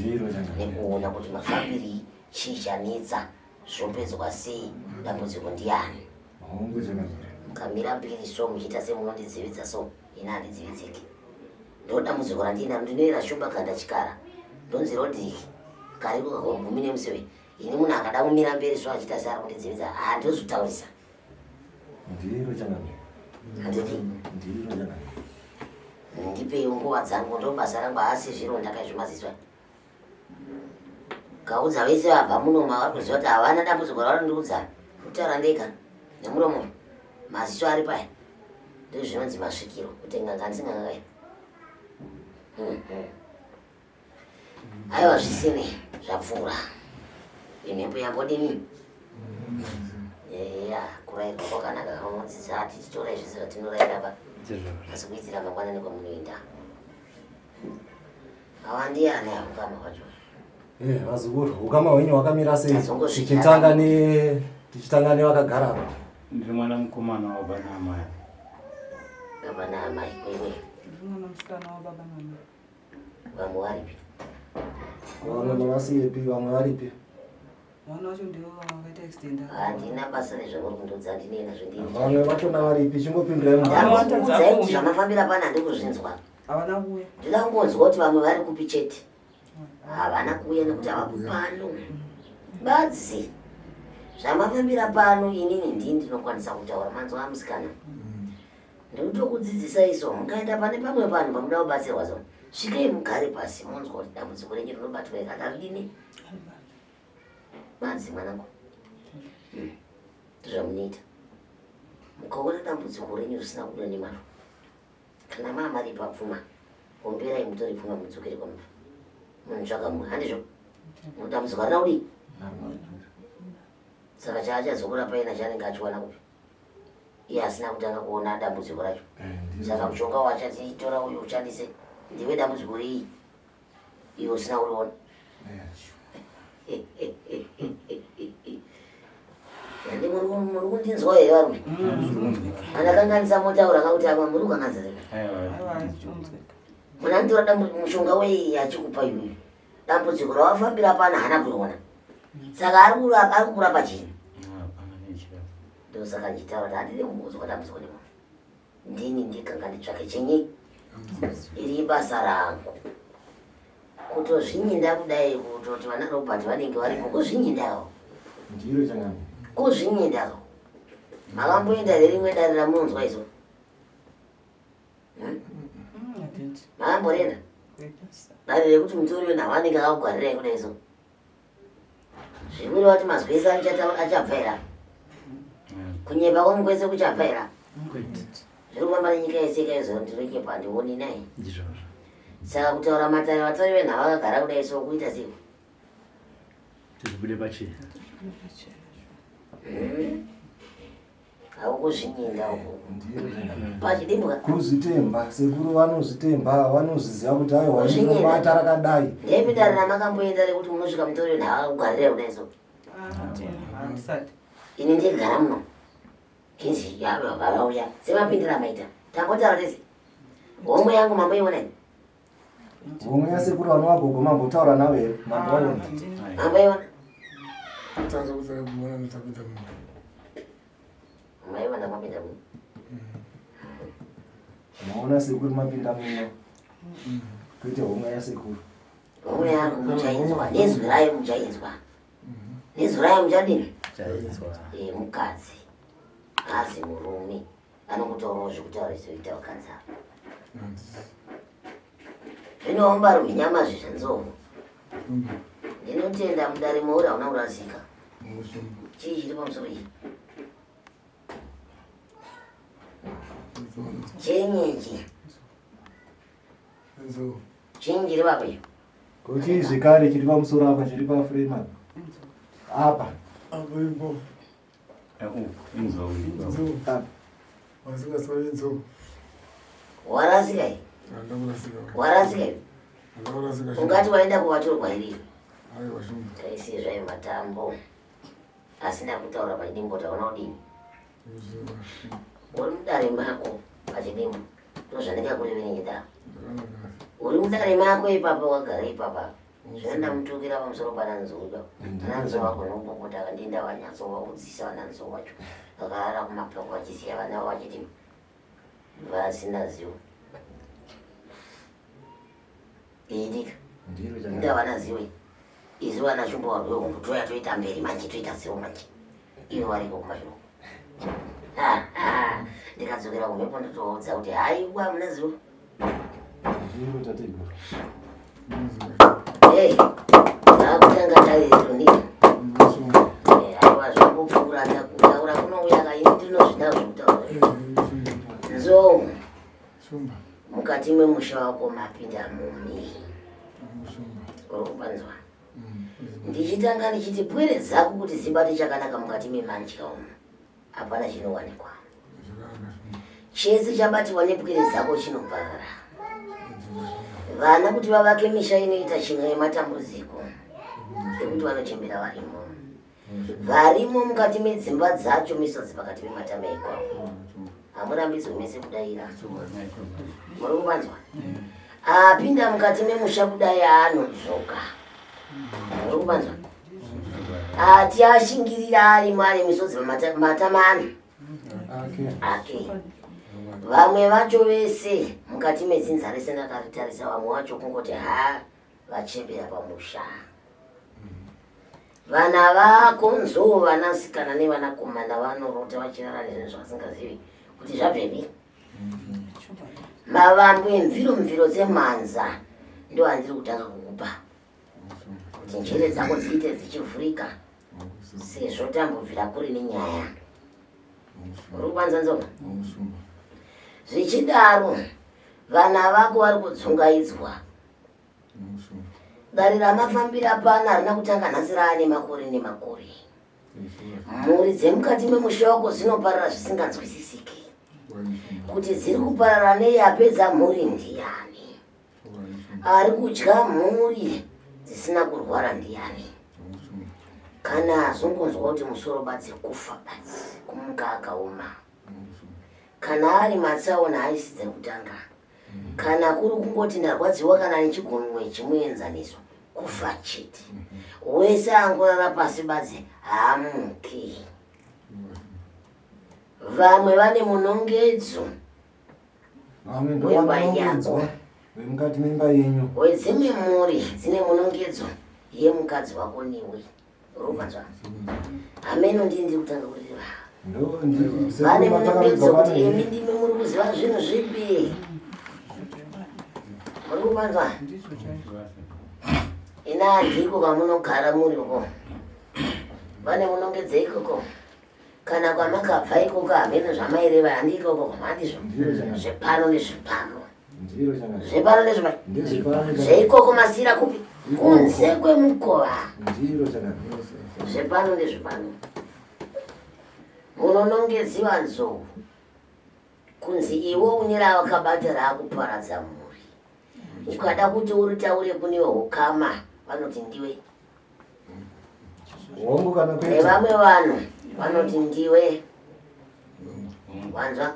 Nekuona kuti mafambirei, chii chanetsa, zvopedzwa sei, dambudziko ndiani. Mukamira mbiri so muchiita semunondidzividza so, ini handidzividziki. Ndo dambudziko randinaro, ndinoera shumba ganda chikara, ndonzi rodiki kariko kakagumi nemuseve. Ini munhu akada kumira mberi so achiita seari kundidzividza, handizotaurisa. Ndiro changamire. Handidi. Ndiro changamire. Ndipeiwo nguva dzangu, ndo basa rangu, haasi zvironda kaizvo maziso aya. Kaudza vese vabva muno mavari kuziva kuti havana dambudziko ravanondiudza, kutaura ndega nemuromo, maziso ari paya. Ndizvo zvinonzi masvikiro, kuti n'anga handisi n'anga kaya. Aiwa zvisinei, zvapfuura. Imhepo yambodini? Eya, kurairwa kwakanaka kamunodzidza hatititorai zvese zvatinoraira pa. Asi kuitira mangwana nekwamunoenda. Ava ndiyani hukama hwacho? Eh, vazukuru, hukama hwenyu hwakamira sei? Tichitanga ne tichitanga nevakagara apa. Ndiri mwana mukomana wababa naamai. Baba naamai, kwewe. Ndiri mwana musikana wababa naamai. Vamwe varipi? Vamwe mavasiyepi, vamwe varipi? Vana vacho ndivo vakaita accident. Handina basa nezvamuri kundiudza, handinei nazvo ndini. Vamwe vachona varipi? Chingopindurai mubvunzo. Ndakuudzai kuti zvamafambira pano handikuzvinzwa. Havana kuuya. Ndinoda kungonzwa kuti vamwe vari kupi chete. Havana kuuya nekuti havapo pano. Badzi. Zvamafambira pano inini ndini ndinokwanisa kutaura manzwa musikana. Ndikutokudzidzisai so mungaenda pane pamwe panhu pamuda kubatsirwa so. Svikei mugare pasi munzwa kuti dambudziko renyu rinobatwa here kana ridini. Badzi mwanangu. Ndozvamunoita. Mukaona dambudziko renyu risina kubuda nemazvo. Kana maamaripa pfuma, omberai mutore pfuma mudzokere kwamubva. Munotsvaga mumwe, handizvo? Dambudziko harina kudii? Saka chaachazokurapai nacho anenge achiwana kupi? Iye asina kutanga kuona dambudziko racho. Saka mushonga wachati tora uyu ushandise, ndiwe dambudziko rei? Iwe usina kuriona. Ndi muri kundinzwa here varume? Andakanganisa motaura kakuti apa muri kukanganisa here? Munhu anotora mushonga wei achikupa iwewe. Dambudziko rawafambira pana haana kuriona. Saka ari kurapa, ari kukurapa chii? Ndosaka ndichitaura kuti handidi kuudzwa dambudziko nemunhu. Ndini ndega nganditsvake chinyi? Iri ibasa rangu. Kutozvinyinda kudai kutoti vana Robert vanenge varipo kuzvinyindawo. Ndiro changamire. Kuzvinyindawo. Makamboenda here rimwe dare ramunonzwa izvo? Makamborenda? Dare rekuti mutori wenhau anenge akakugwarirai kudai so. Zvikureva kuti mazwi ese achabva here? Kunyepa kwangu kwese kuchabva here? Zviri kufamba nenyika yese ikaizwa ndinonyepa handioni nai. Saka kutaura matare vatori venhau vakagara kudai so kuita sei? Tizibude pachena. Haukuzvinyinda uku. Pachidimbuka. Kuzvitemba, sekuru vanozvitemba, vanozviziva kuti aiwa ndinobata rakadai. Ndepi dare ramakamboenda rekuti munosvika mutori wenhau akakugarira kudai so? Handisati. Ini ndigara muno. Kinzi vauya semapindira amaita. Tangotaura tese. Homwe yangu mamboiona ini. Homwe yasekuru vanova gogo mambotaura navo here? Mamboona. Mamboiona. Tanga kutanga kuona ndapinda muno. Maiona mapinda muno. Maona sekuru mapinda muno. Kwete homwe yasekuru. Homwe yangu muchainzwa, nezwi rayo muchainzwa. Nezwi rayo muchadini? Muchainzwa. Eh, mukadzi. Haasi murume. Anokutaurawo zvekutaura zvoita vakadzi ava. Zvinoomba runyama zvezvanzou. Ndinotenda mudare mauri hauna kurasika. Chii chiri pamusoro ichi? Chinyi ichi? Chinyi chiri papo icho? Ko chii zvekare chiri pamusoro apa chiri paframe apa? Apa. Apa imbo. Inzou. Apa. Wasika sori inzou. Warasika iyi. Warasika iyi. Ungati waenda kuvatorwa here? Aiwa shumba. Taisiye zvayo matambo. Asina kutaura pachidimbo taona kudini? Uri mudare mako pachidimbo. Ndozvandingakureveri nyidaro. Uri mudare mako ipapa wagara ipapa. Zvino ndamutukira pamusoro pana Nzou ipapo. Ana Nzou vagona kupopota akandinda vanyatsovakudzisa vana Nzou vacho. Vakarara kumapako vachisiya vana vavo vachiti vasina zivo. Iitika. Ndavana zivo iyi. Isu vana Shumba warwe toya toita mberi manje toita zivo manje. Ivo variko kumashure. Ndikadzokera kumhepo ndotovaudza kuti haiwa muna zivo. Ndiro tateguru. Hey, akutanga tariro ni. Aiwa zvambopfuura kutaura kunouya kaini ndinozvida zvekutaura. Nzou. Shumba. Mukati memusha wako mapinda mumi. Uri kupanzwa? Ndichitanga ndichiti pwere dzako kuti dzibate chakanaka mukati memandya umu. Hapana chinowanikwa. Chese chabatiwa nepwere dzako chinoparara. Vana kuti vavake misha inoita chimwe yematambudziko ekuti vanochembera varimo. Varimo mukati medzimba dzacho misodzi pakati pematama ikwako. Hamurambidzwe mese kudaira. Muri kupanzwa? Apinda mukati memusha kudai anodzoka. Muri kupanzwa? Ati ashingirira arimo ane misodzi pamatama ano. Ake. Vamwe vacho vese mukati medzinza rese ndakaritarisa vamwe vacho kungoti ha vachembera pamusha. Vana vako nzou vanasikana nevanakomana vanorota vachirara nezvinhu zvavasingazivi kuti zvabvepi. Mavambo emviro mviro dzemhanza ndo andiri kutanga kukupa kuti njere dzako dziite dzichivhurika sezvo tambobvira kuri nenyaya. Uri kupanza nzou? Zvichidaro vana vako vari kudzungaidzwa. Dare ramafambira pano harina kutanga nhasi raane makore nemakore. Mhuri dzemukati memusha wako dzinoparara zvisinganzwisisiki. Kuti dziri kuparara nei apedza mhuri ndiyani? Ari kudya mhuri dzisina kurwara ndiyani? Kana azongonzwa kuti musoro badzi kufa badzi kumuka akaoma. Kana ari matsaona haisi dzekutanga. Kana kuri kungoti ndarwadziwa kana nechigunwe chimuenzaniso kufa chete. Wese angorara pasi badzi haamuki. Vamwe vane munongedzo Vamwe wemba yako. ndovanonongedzwa vemukati memba yenyu. Wedzimwe mhuri dzine munongedzo yemukadzi wako newe. Ropanzwa. Hameno ndini ndiri kutanga kureva. Vane munongedzo kuti imi ndimi muri kuziva zvinhu zvipi. Muri kupanzwa? Ina handiko kwamunogara muriko. Vane munongedzo ikoko. Kana kwamakabva ikoko hameno zvamaireva handi ikoko handizvo. Zvepano nezvepano. Zvepano nezvepano. Zveikoko masira kupi? Kunze kwemukova. Zvepano nezvepano. Munonongedziwa nzou kunzi iwe une rawakabata raakuparadza mhuri. Ukada kuti uritaure kune hukama vanoti ndiwe. Hongu kana kwete. Nevamwe vanhu vanoti ndiwe. Wanzwa?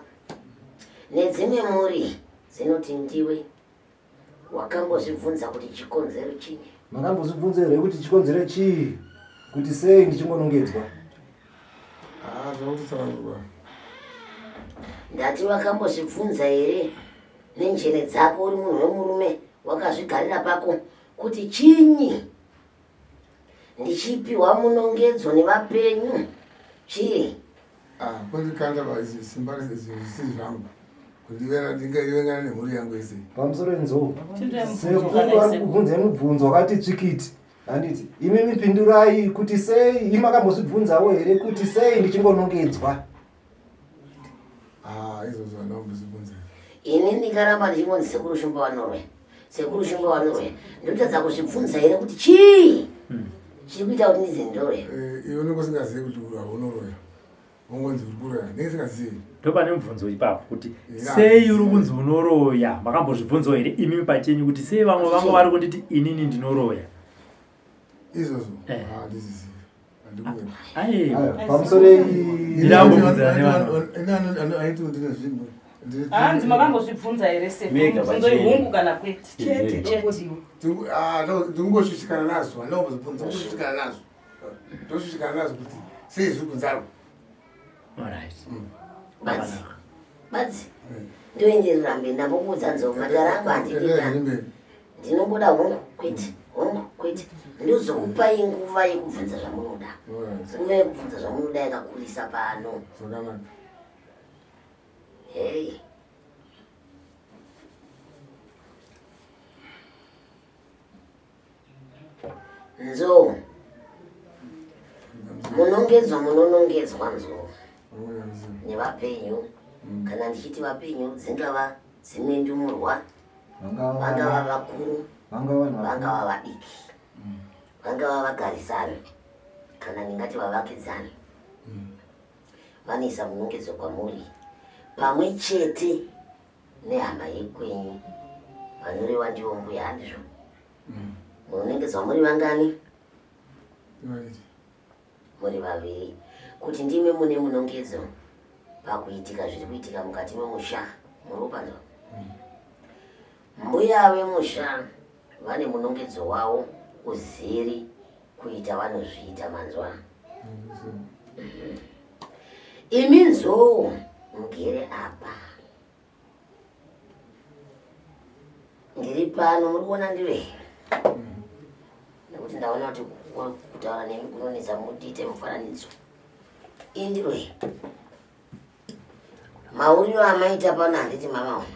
Nedzimwe mhuri dzinoti ndiwe. Wakambozvibvunza kuti chikonzero chii? Makambozvibvunza here kuti chikonzero chii? Kuti sei ndichingonongedzwa? Ah, zvakutotsanangurwa. Ndati wakambozvibvunza here nenjere dzako uri munhu wemurume wakazvigarira pako kuti chinyi ndichipiwa munongedzo nevapenyu chii? Ah, kundikanda simba zvisiri zvangu kundivera ndingaivengana nemhuri yangu yese. Pamusoro enzou. Sekuru vari kubvunza mubvunzo wakati tsvikiti. Handiti imi mipindurai kuti sei imi makambozvibvunzawo here kuti sei ndichingonongedzwa? Ah, izvozvo handina kumbozvibvunza. Ini ndikaramba ndichingonzi sekuru Shumba vanorwe. Sekuru Shumba vanorwe. Ndotadza kuzvibvunza here kuti chii? Chiri kuita kuti ndizi ndoroya. Eh, iwe unenge usingazivi kuti uri haunoroya. Wongonzi uri kuroya. Ndenge singazivi. Ndopane mubvunzo ipapo kuti sei uri kunzi unoroya? Makambozvibvunzawo here imimi pachenyu kuti sei vamwe vangu vari kunditi inini ndinoroya? Izvozvo. Eh. Ah, ndizizivi. Aiwa. Pamusoro iyi. Ndinambobvunzana nevanhu. Aiti ndine zvinhu. Hanzi makambozvibvunza here Mega sekuru? Bvunzo pachena. ihungu kana kwete. Chete Chete. ndokodiwa. Ndingoshushikana nazvo handambozvibvunza ndoshushikana nazvo ndoshushikana nazvo kuti sei zviri kunzarwo. Alright. Badzi. Badzi. Ndoenderera mberi ndambokuudza nzou matara angu handidida. Ndinongoda hongu kwete hongu kwete ndozokupai nguva yekubvunza zvamunoda. Nguva yekubvunza zvamunoda yakakurisa pano. Zvakanaka. Hey. Nzou. Munongedzwa munonongedzwa nzou nevapenyu. Kana ndichiti vapenyu dzingava dzimwe ndumurwa, vangava vakuru, vangava vadiki, vangava vagarisani, kana ndingati vavakidzani. Vanoisa munongedzo kwamuri pamwe chete nehama yekwenyu vanoreva ndivo mbuya handizvo? Munonengedzwa muri vangani? Muri vaviri. Kuti ndimi mune munongedzo pakuitika zviri kuitika mukati memusha muri kupanzwa? Mbuya vemusha vane munongedzo wavo uzere kuita vanozviita manzwa. Imi nzou mugere apa. Ndiri pano muri kuona ndiri nekuti ndaona kuti kutaura nemi kunonetsa mutiite mufananidzo. Indiro mauriro amaita pano handiti mama una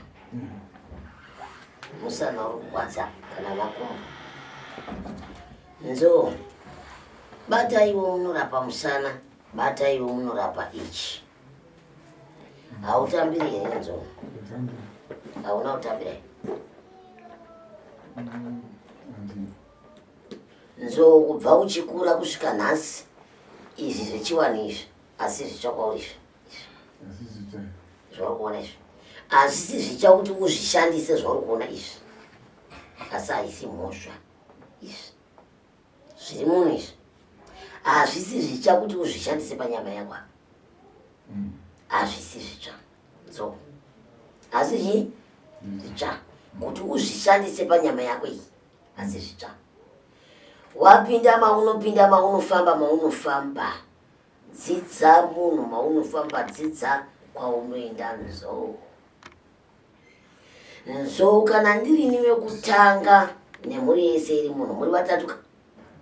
musana uri kukwadza kana makumbo. Nzou bataiwo munorapa musana, bataiwo munorapa ichi. Hautambiri here nzou? Hauna kutambira here? Nzou kubva uchikura kusvika nhasi izvi zvechivanhu izvi asi zvitsva kwauri izvi zvauri kuona izvi hazvisi zvitsva kuti uzvishandise zvauri kuona izvi asi haisi mhosva izvi zviri muno izvi hazvisi zvitsva kuti uzvishandise panyama yako apa hazvisi zvitsva nzou asi zvii zvitsva kuti uzvishandise panyama yako iyi asi zvitsva wapinda maunopinda maunofamba maunofamba dzidza munhu maunofamba dzidza kwaunoenda nzou nzou kana ndirini wekutanga nemhuri yese iri muno muri vatatu ka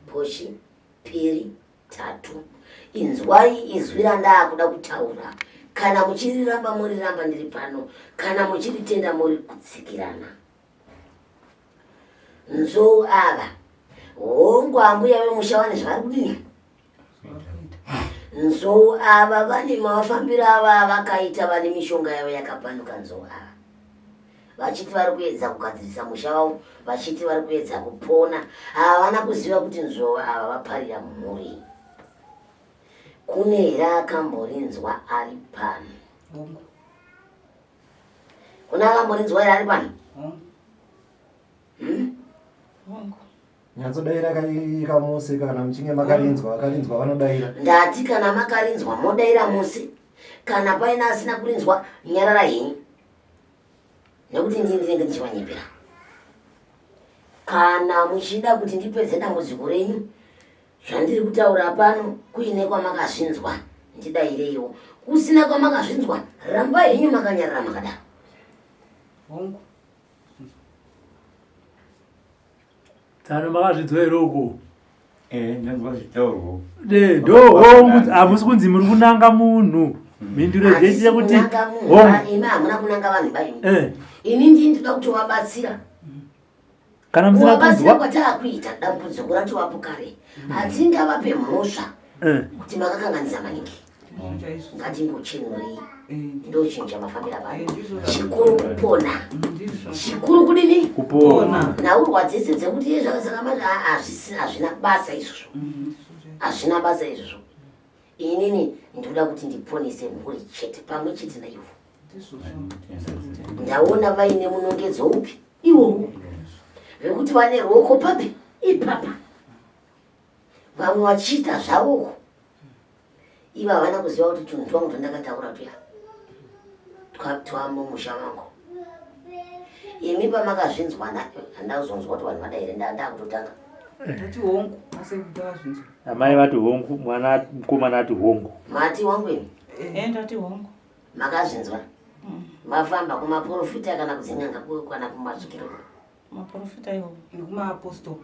poshi piri tatu inzwai izwi randaakuda kutaura kana muchiriramba moriramba ndiri pano kana muchiritenda muri kutsikirana nzou ava hongu ambuya vemusha vane zvavari kudini nzou ava vane mafambiro ava avakaita vane mishonga yavo yakapanduka nzou ava vachiti vari kuedza kugadzirisa musha wavo vachiti vari kuedza kupona havana kuziva kuti nzou ava vaparira mhuri kune here akamborinzwa ari pano kune akamborinzwa here ari pano hmm? Nyatsodaira kaika mose kana muchinge makarinzwa vakarinzwa vanodaira. Ndati kana makarinzwa modaira mose kana paine asina kurinzwa nyarara henyu nekuti ndini ndinenge ndichivanyepera. Kana muchida kuti ndipedze dambudziko renyu zvandiri kutaura pano kuine kwamakazvinzwa ndidaireiwo kusina kwamakazvinzwa rambai henyu makanyarara makadaro. Hongu. Tsano makazvidzwa here uko? Eh, ndanzwa zvichitaurwa. De, ndo hongu hamusi kunzi muri kunanga munhu. Mhinduro dzese yekuti hongu. Imi hamuna kunanga vanhu ba imi. Eh. Ini ndini ndoda kutovabatsira. Kana musina kunzwa kwataakuita dambudziko ratovapo kare. Hatingavape mhosva. Eh. Kuti makakanganisa maningi. Ngatingochenurei. Ndochinhu chamafambira pano. Chikuru kupona. Chikuru kudini? Kupona. Nhaurwa dzese dzekuti iye zvakasaka manje hazvina basa izvozvo. Hazvina basa izvozvo. Inini ndinoda kuti ndiponese mhuri chete pamwe chete naivo. Ndaona vaine munongedzo upi iwowo vekuti vane ruoko papi ipapa vamwe vachiita zvavoko ivo havana kuziva kuti tunhu twangu twandakataura tuya twamumusha mangu imi pamakazvinzwa handakuzonzwa kuti vanhu vada here ndakutotanga Ndati hongu, asi ndazvinzwa. Amai vati hongu, mwana mukomana ati hongu. Mati wangu imi? Eh, ndati hongu. Makazvinzwa? Mafamba kumaprofita kana kudzin'anga kana kumasvikiro? Maprofita iwo. Nekumaapostol.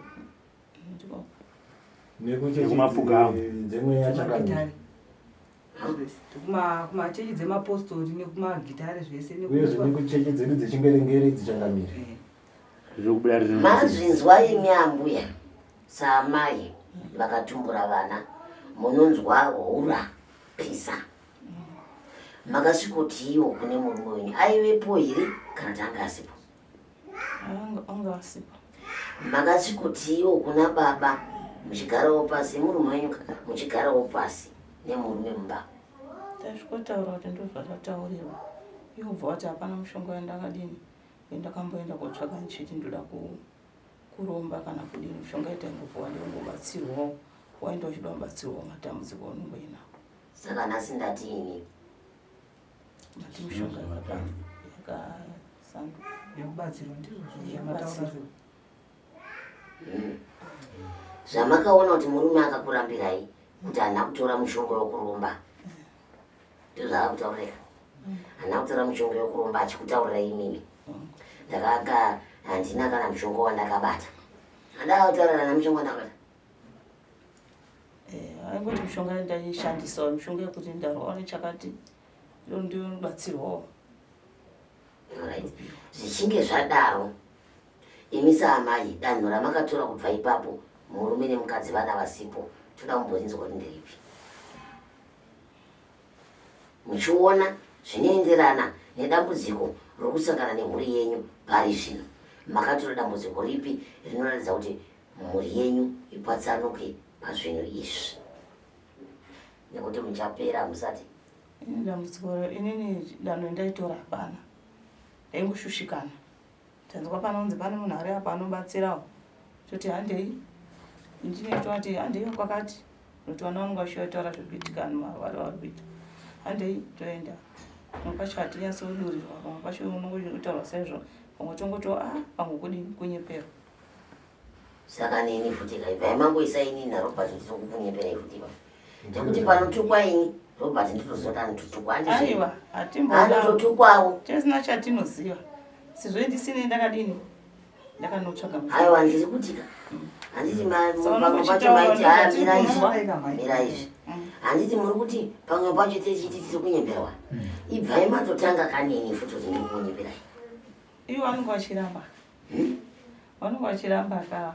Ndiko. Nekumapfuga dzemweya chakanaka. Kumachechi dzemapostori nekumagitare zvese. Uyezve nekuchechi dzedu dzechingerengere dzichangamire. Zviri kubuda riri. Mazvinzwa imi ambuya saamai vakatumbura vana munonzwa hura pisa. Makasvikotiiwo kune murume wenyu aivepo here kana kuti anga asipo? Anga asipo. Makasvikotiiwo kuna baba muchigarawo pasi murume wenyu muchigarawo pasi nemurume mumba. Tasvikotaura kuti ndozvatataurirwa. Iwo bva wati hapana mushonga wandakadini wendakamboenda kotsvaga ndichiti ndoda kuromba kana kudini mushonga itaingopuwa ndinongobatsirwawo waenda uchida kubatsirwawo matambudziko aunenge uinawo. Saka nhasi ndati ini Mati mishonga yakasanduka. Yekubatsirwa ndizvo zvamataura. Zvamakaona kuti murume akakurambirai kuti haana kutora mushonga wekuromba ndozvaakutaurira haana kutora mushonga wekuromba achikutaurirai imimi ndakanga handina kana mushonga wandakabata handaka kutaurira hana mushonga wandakabata. Aingoti mishonga ndaishandisawo mishonga yekuti ndarwawo nechakati ndinobatsirwawo. Alright. Zvichinge zvadaro imi saamai danho ramakatora kubva ipapo murume nemukadzi vana vasipo toda kumborinzwa kuti nderipi muchiona zvinoenderana nedambudziko rokusangana nemhuri yenyu pari zvino makatora dambudziko ripi rinoratidza kuti mhuri yenyu ipatsanuke pazvinhu izvi nekuti muchapera musati. Ini dambudziko inini danho ndaitora hapana ndaingoshushikana tanzwa panonzi pane munhu ari apa anobatsirawo toti handei ndinoitwa kuti handei kwakati nokuti vana vanonga vachitaura zviri kuitika vari vari kuita handei toenda pamwe pacho hatinyatsodurirwa pamwe pacho unongotaurwa saizvo pamwe tongoto a pamwe kudini kunyeperwa. Saka neni futi kaibva mangoisa ini naRobert nditokukunyeperai futi pa nekuti panotukwa ini Robert nditoziva kuti anototukwa aiwa anototukwawo tisina chatinoziva sezvo ndisine ndakadini ndakanotsvaga. Aiwa ndiri kutika handiti pamwe pacho maiti haya mira izvi mira izvi handiti muri kuti pamwe pacho tichiti tiri kunyemberwa ibvai matotanga kanini futi kuti ndiri kukunyeperai. Ivo vanenge vachiramba vanenge vachiramba ka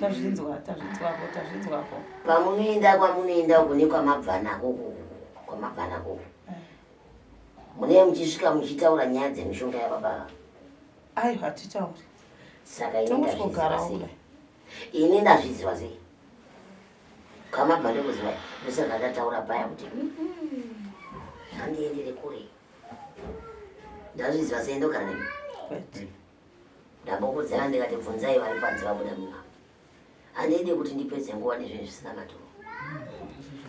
tazvinzwa tazvinzwapo tazvinzwapo. Pamunoenda kwamunoenda uko nekwamabva nako kwamabva nako munee muchisvika muchitaura nyaya dzemishonga yababa. Aiwa hatitauri. Saka ini ndazviziva sei ini ndazviziva sei kwamabva ndikuziva ndosaka ndataura paya kuti handiendere kure ndazviziva sei ndogara nemi ndambokudzana ndikati bvunzai vari panze vabuda mumba handidi kuti ndipedze nguva nezvinhu zvisina maturo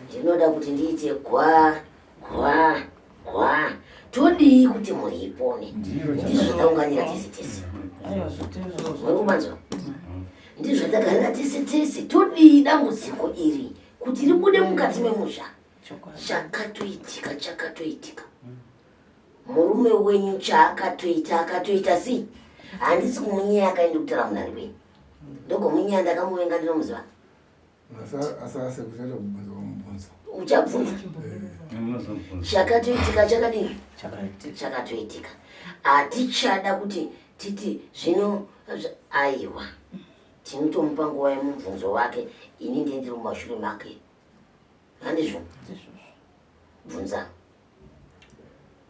ndinoda kuti ndiite gwa gwa gwa todii kuti mhuri ipone ndizvo zvataunganira tese tese muri kumanzwa ndizvo zvatagarira tese tese todii dambudziko iri kuti ribude mukati memusha chakatoitika chakatoitika murume wenyu chaakatoita akatoita sei handisi kumunyeya akaenda kutaura munhu ari wenyu ndogomunyeya ndakamuvenga ndinomuziva. Uchabvunza chakatoitika chakadini chakatoitika hatichada kuti titi zvino aiwa tinotomupa nguva yemubvunzo wake ini ndiye ndiri mumashure make handizvo bvunza.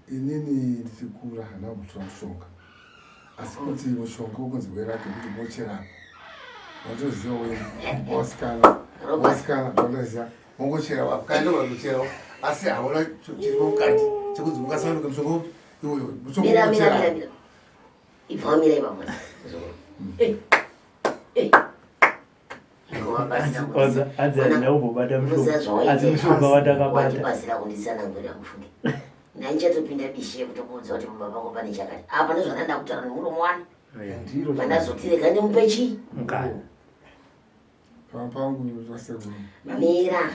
Inini ndichikura handina kumbotora mushonga asi kuti mushonga wokunzi werake kuti mocherapa watoziva wasikana wasikana ndoziva wongochera wakaenda wakucherawo asi hauna chirimo mukati chekunzi ungasanduka mushonga upi iwoyo mushonga wokuchera ibva wamira ipapo Hanzi handina kumbobata mushonga asi mushonga wandakabata. Wandibasira kunditsanangurira mufunge. Ndaichatopinda bishi yekutokuudza kuti mumba pako pane chakati. Apa ndozvandanda kutaura nemuromo wani. Pandazoti rega ndimupe chii? Mukana. Pamba pangu zvasekuru. Mira.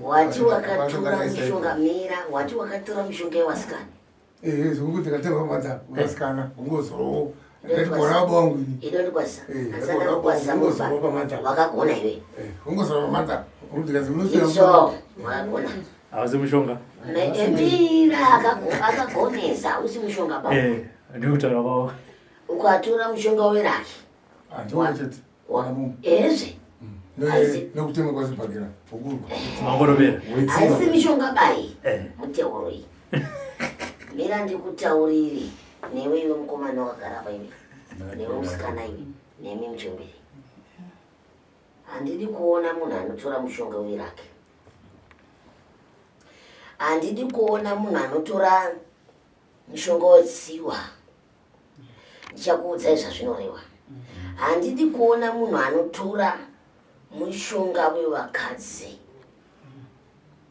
Wati wakatora mushonga mira, wati wakatora mushonga yewasikana. Eh, zvekuti ndikatenga pamadza vasikana ungozorowo ndati gona baba wangu ini. Inondikwazisa. Asana kukwazisa mumba. Wakagona iwe. Ungozorowa pamadza ndikazi unoswera Izvo wakagona. Hausi mushonga. Mira akagonesa hausi mushonga baba. Eh, ndikutaura kwavo. Ukatora mushonga weraki. Handiwo chete. Ezve. Nekutema kwazibhagera ukurwa. Mangoromera. Haisi mishonga bai. Muteuro iyi. Mira ndikutaurire newe iwe mukomana wakagara apa iwe. Newe musikana iwe. Nemi muchembere. Handidi kuona munhu anotora mushonga weraki. Handidi kuona munhu anotora mushonga wetsiwa. Ndichakuudzai zvazvinoreva. Handidi kuona munhu anotora mushonga wevakadzi.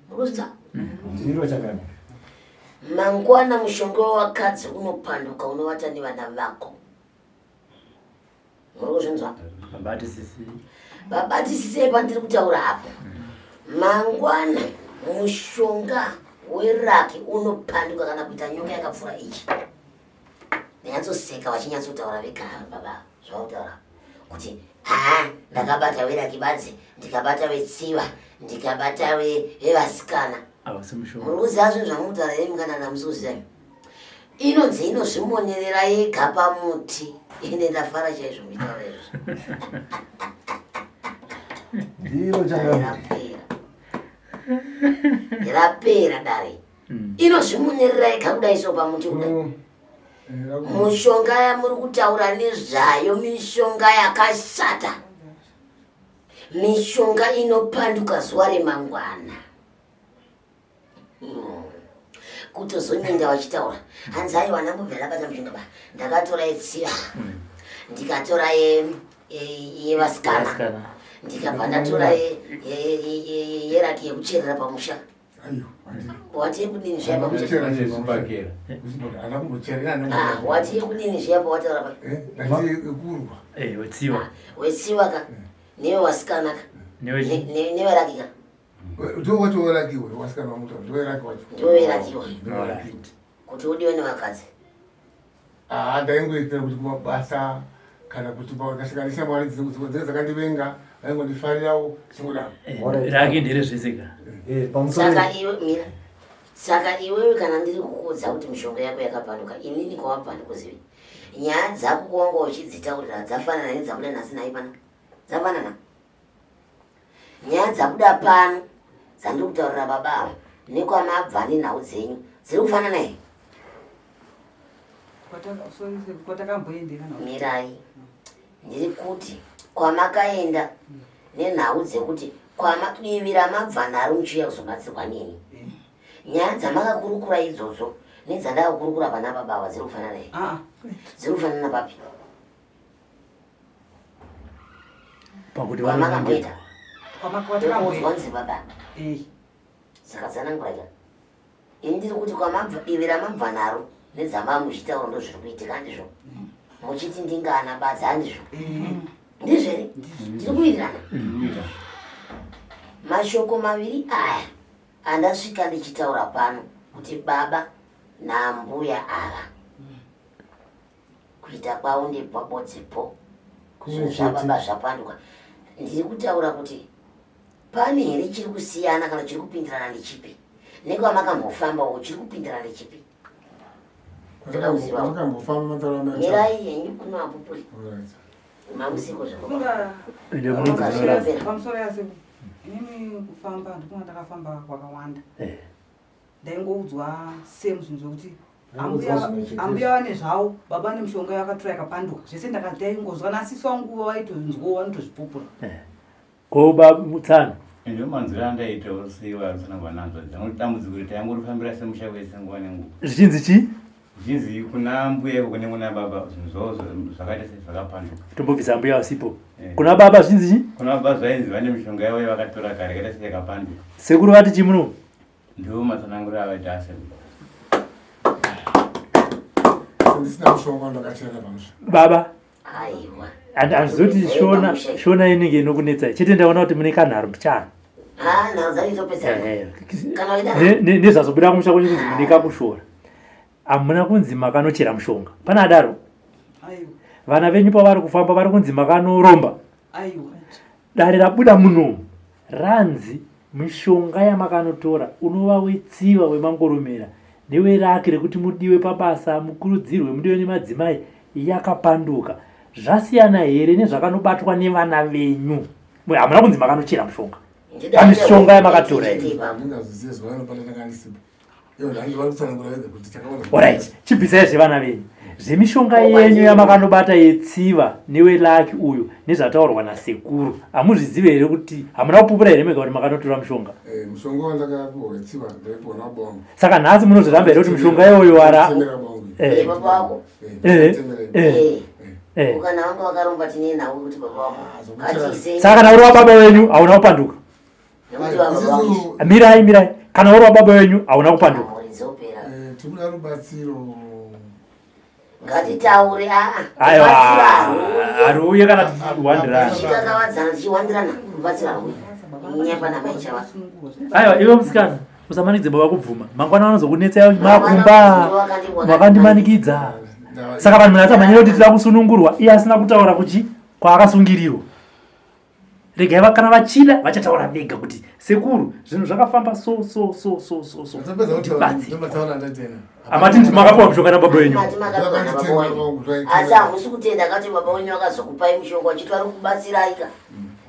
Murikuzvinzwa? Ndiro chakanaka. Mangwana mushonga wevakadzi unopanduka unovata nevana vako. Muri kuzvinzwa? Babatisisi. Babatisisei pandiri kutaura apo. Mangwana mushonga weraki unopanduka kana kuita nyoka yakapfuura ichi. Ndinyatsoseka vachinyatsotaura vega baba zvavakutaura kuti haa ndakabata weraki badzi ndikabata vetsiva ndikabata vevasikana. Hausi mushonga. Muri kuziva zvinhu zvamukutaura here mukana namusi kuziva inonzi inozvimonerera yega pamuti ende ndafara chaizvo muchitaura izvozvo. Ndiro chakanaka. Rapera. Rapera dare. Inozvimonerera yega kudai so pamuti kudai. Mushonga yamuri kutaura nezvayo mishonga yakashata. Mishonga inopanduka zuva remangwana. Kutozonyenga vachitaura hanzi aiwa ndambobvira ndabata mushonga ba ndakatora yetsiva ndikatora yevasikana ndikabva ndatora yeraki yekucherera pamusha. Wati yekudini zviya pamusha? Wati yekudini zviya pawataura pa? Wetsiva. Wetsiva ka newevasikana ka neweraki ka. Ndiwo wacho werakiwe wasikana wamuta ndiwo weraki wacho. Ndiwo werakiwa. Kuti udiwe nevakadzi. Ah, ndaingoitira kuti kumabasa kana kuti ndasvika mari dzinenge dzakandivenga vaingondifarirawo chingodaro. Raki ndere zvese ka. Saka iwe mira. Saka iwewe kana ndiri kukuudza kuti mishonga yako yakapanduka inini kwawabva ndikuzivi. Nyaya dzako kwawanga uchidzitaurira dzafanana nedzabuda nhasi nhai pano. Dzafanana. Nyaya dzabuda pano dzandiri kutaurira baba ava nekwamabva nenhau dzenyu dziri kufanana here? Mirai, ndiri kuti kwamakaenda nenhau dzekuti kwamadivi ramabva naro muchiuya kuzobatsirwa neni. Nyaya dzamakakurukura idzodzo nedzandakakurukura pana baba ava dziri kufanana here? Dziri kufanana papi? Pakuti kwamakamboita kwamakamboita baba saka tsanangura ka ini ndiri kuti kwamabva divi ramabva naro nedzamava muchitaura ndo zviri kuitika handizvo muchiti ndingana badza handizvo ndizvo here tiri kuwirirana mashoko maviri aya andasvika ndichitaura pano kuti baba naambuya ava kuita kwavo ndepabodzipo zvinhu zvababa zvapanduka ndiri kutaura kuti pane here chiri kusiyana kana chiri kupindirana nechipi nekwamakambofambawo chiri kupindirana nechipi mirai henyu kuno apupuri mamusiko zvapamusoro yase. Inini kufamba ndikuma ndakafamba kwakawanda. Eh. Ndaingoudzwa same zvinhu zvekuti ambuya vane zvavo baba nemishonga yakatora yakapanduka zvese ndakataingozwa nasisi wangu vaitonzwawo vanotozvipupura. Eh. Ko bamutsano Ende manzwiro andaitawo seiwa arutsanangwa nanzwa dzangu dambudziko kuti taingorifambira semusha wese nguva nenguva. Zvichinzi chii? Zvichinzi kuna mbuya iko kune kuna baba zvinhu zvavo zvakaita sezvakapanduka. Tombobvisa mbuya vasipo. Eh. Kuna baba zvichinzi chii? Kuna baba zvainzi vane mishonga yavo yavakatora kare yakaita seyakapanduka. Sekuru vati chii muno? Ndiwo matsananguriro avaita asekuru. Ndisina mushonga ndakachena pamusha. Baba. Aiwa. Handizoti shona shona inenge inokunetsai chete ndaona kuti mune kanharo mbichana. Ah, nharo dzacho dzopedzana. Eh, Kana waida Nezvazobuda kumusha kwenyu kunzi mune kakushora. Hamuna kunzi makanochera mushonga. Pana adaro. Aiwa. Vana venyu pavari kufamba vari kunzi makanoromba. Aiwa. Dare rabuda munomu ranzi mishonga yamakanotora unova wetsiva wemangoromera neweraki rekuti mudiwe pabasa mukurudzirwe mudiwe nemadzimai yakapanduka. Zvasiyana here nezvakanobatwa nevana venyu? Hamuna kunzi makanochera mushonga. Pamishonga yamakatora iyi. Alright, chibvisai zvevana venyu zvemishonga yenyu yamakanobata yetsiva newelaki uyu nezvataurwa nasekuru hamuzvizive here kuti hamuna kupupura here mega kuti makanotora mushonga eh, mushonga wandakapiwa wetsiva ndaipiwa nababa wangu saka nhasi munozviramba here kuti mushonga iwoyo wara eh. Eh, saka kana uri wababa wenyu hauna kupanduka mirai mirai kana uri wababa wenyu hauna kupanduka eh, tikuda rubatsiro ngatitaure aa aiwa haruuye kana tichiwandirana tichikakavadzana tichiwandirana rubatsiro haruuye nyepa namaichava aiwa iwe musikana usamanikidze baba kubvuma mangwana vanozokunetsa makumba makandimanikidza saka vanhu munhu asamhanyira kuti tida kusunungurwa iye asina kutaura kuchi kwaakasungirirwa regai kana vachida vachataura vega kuti sekuru zvinhu zvakafamba so so so so so so amati ndimi makapiwa mushonga nababa wenyu asi hamusi kutenda kati baba wenyu vakazokupai mushonga vachiti vari kubatsiraika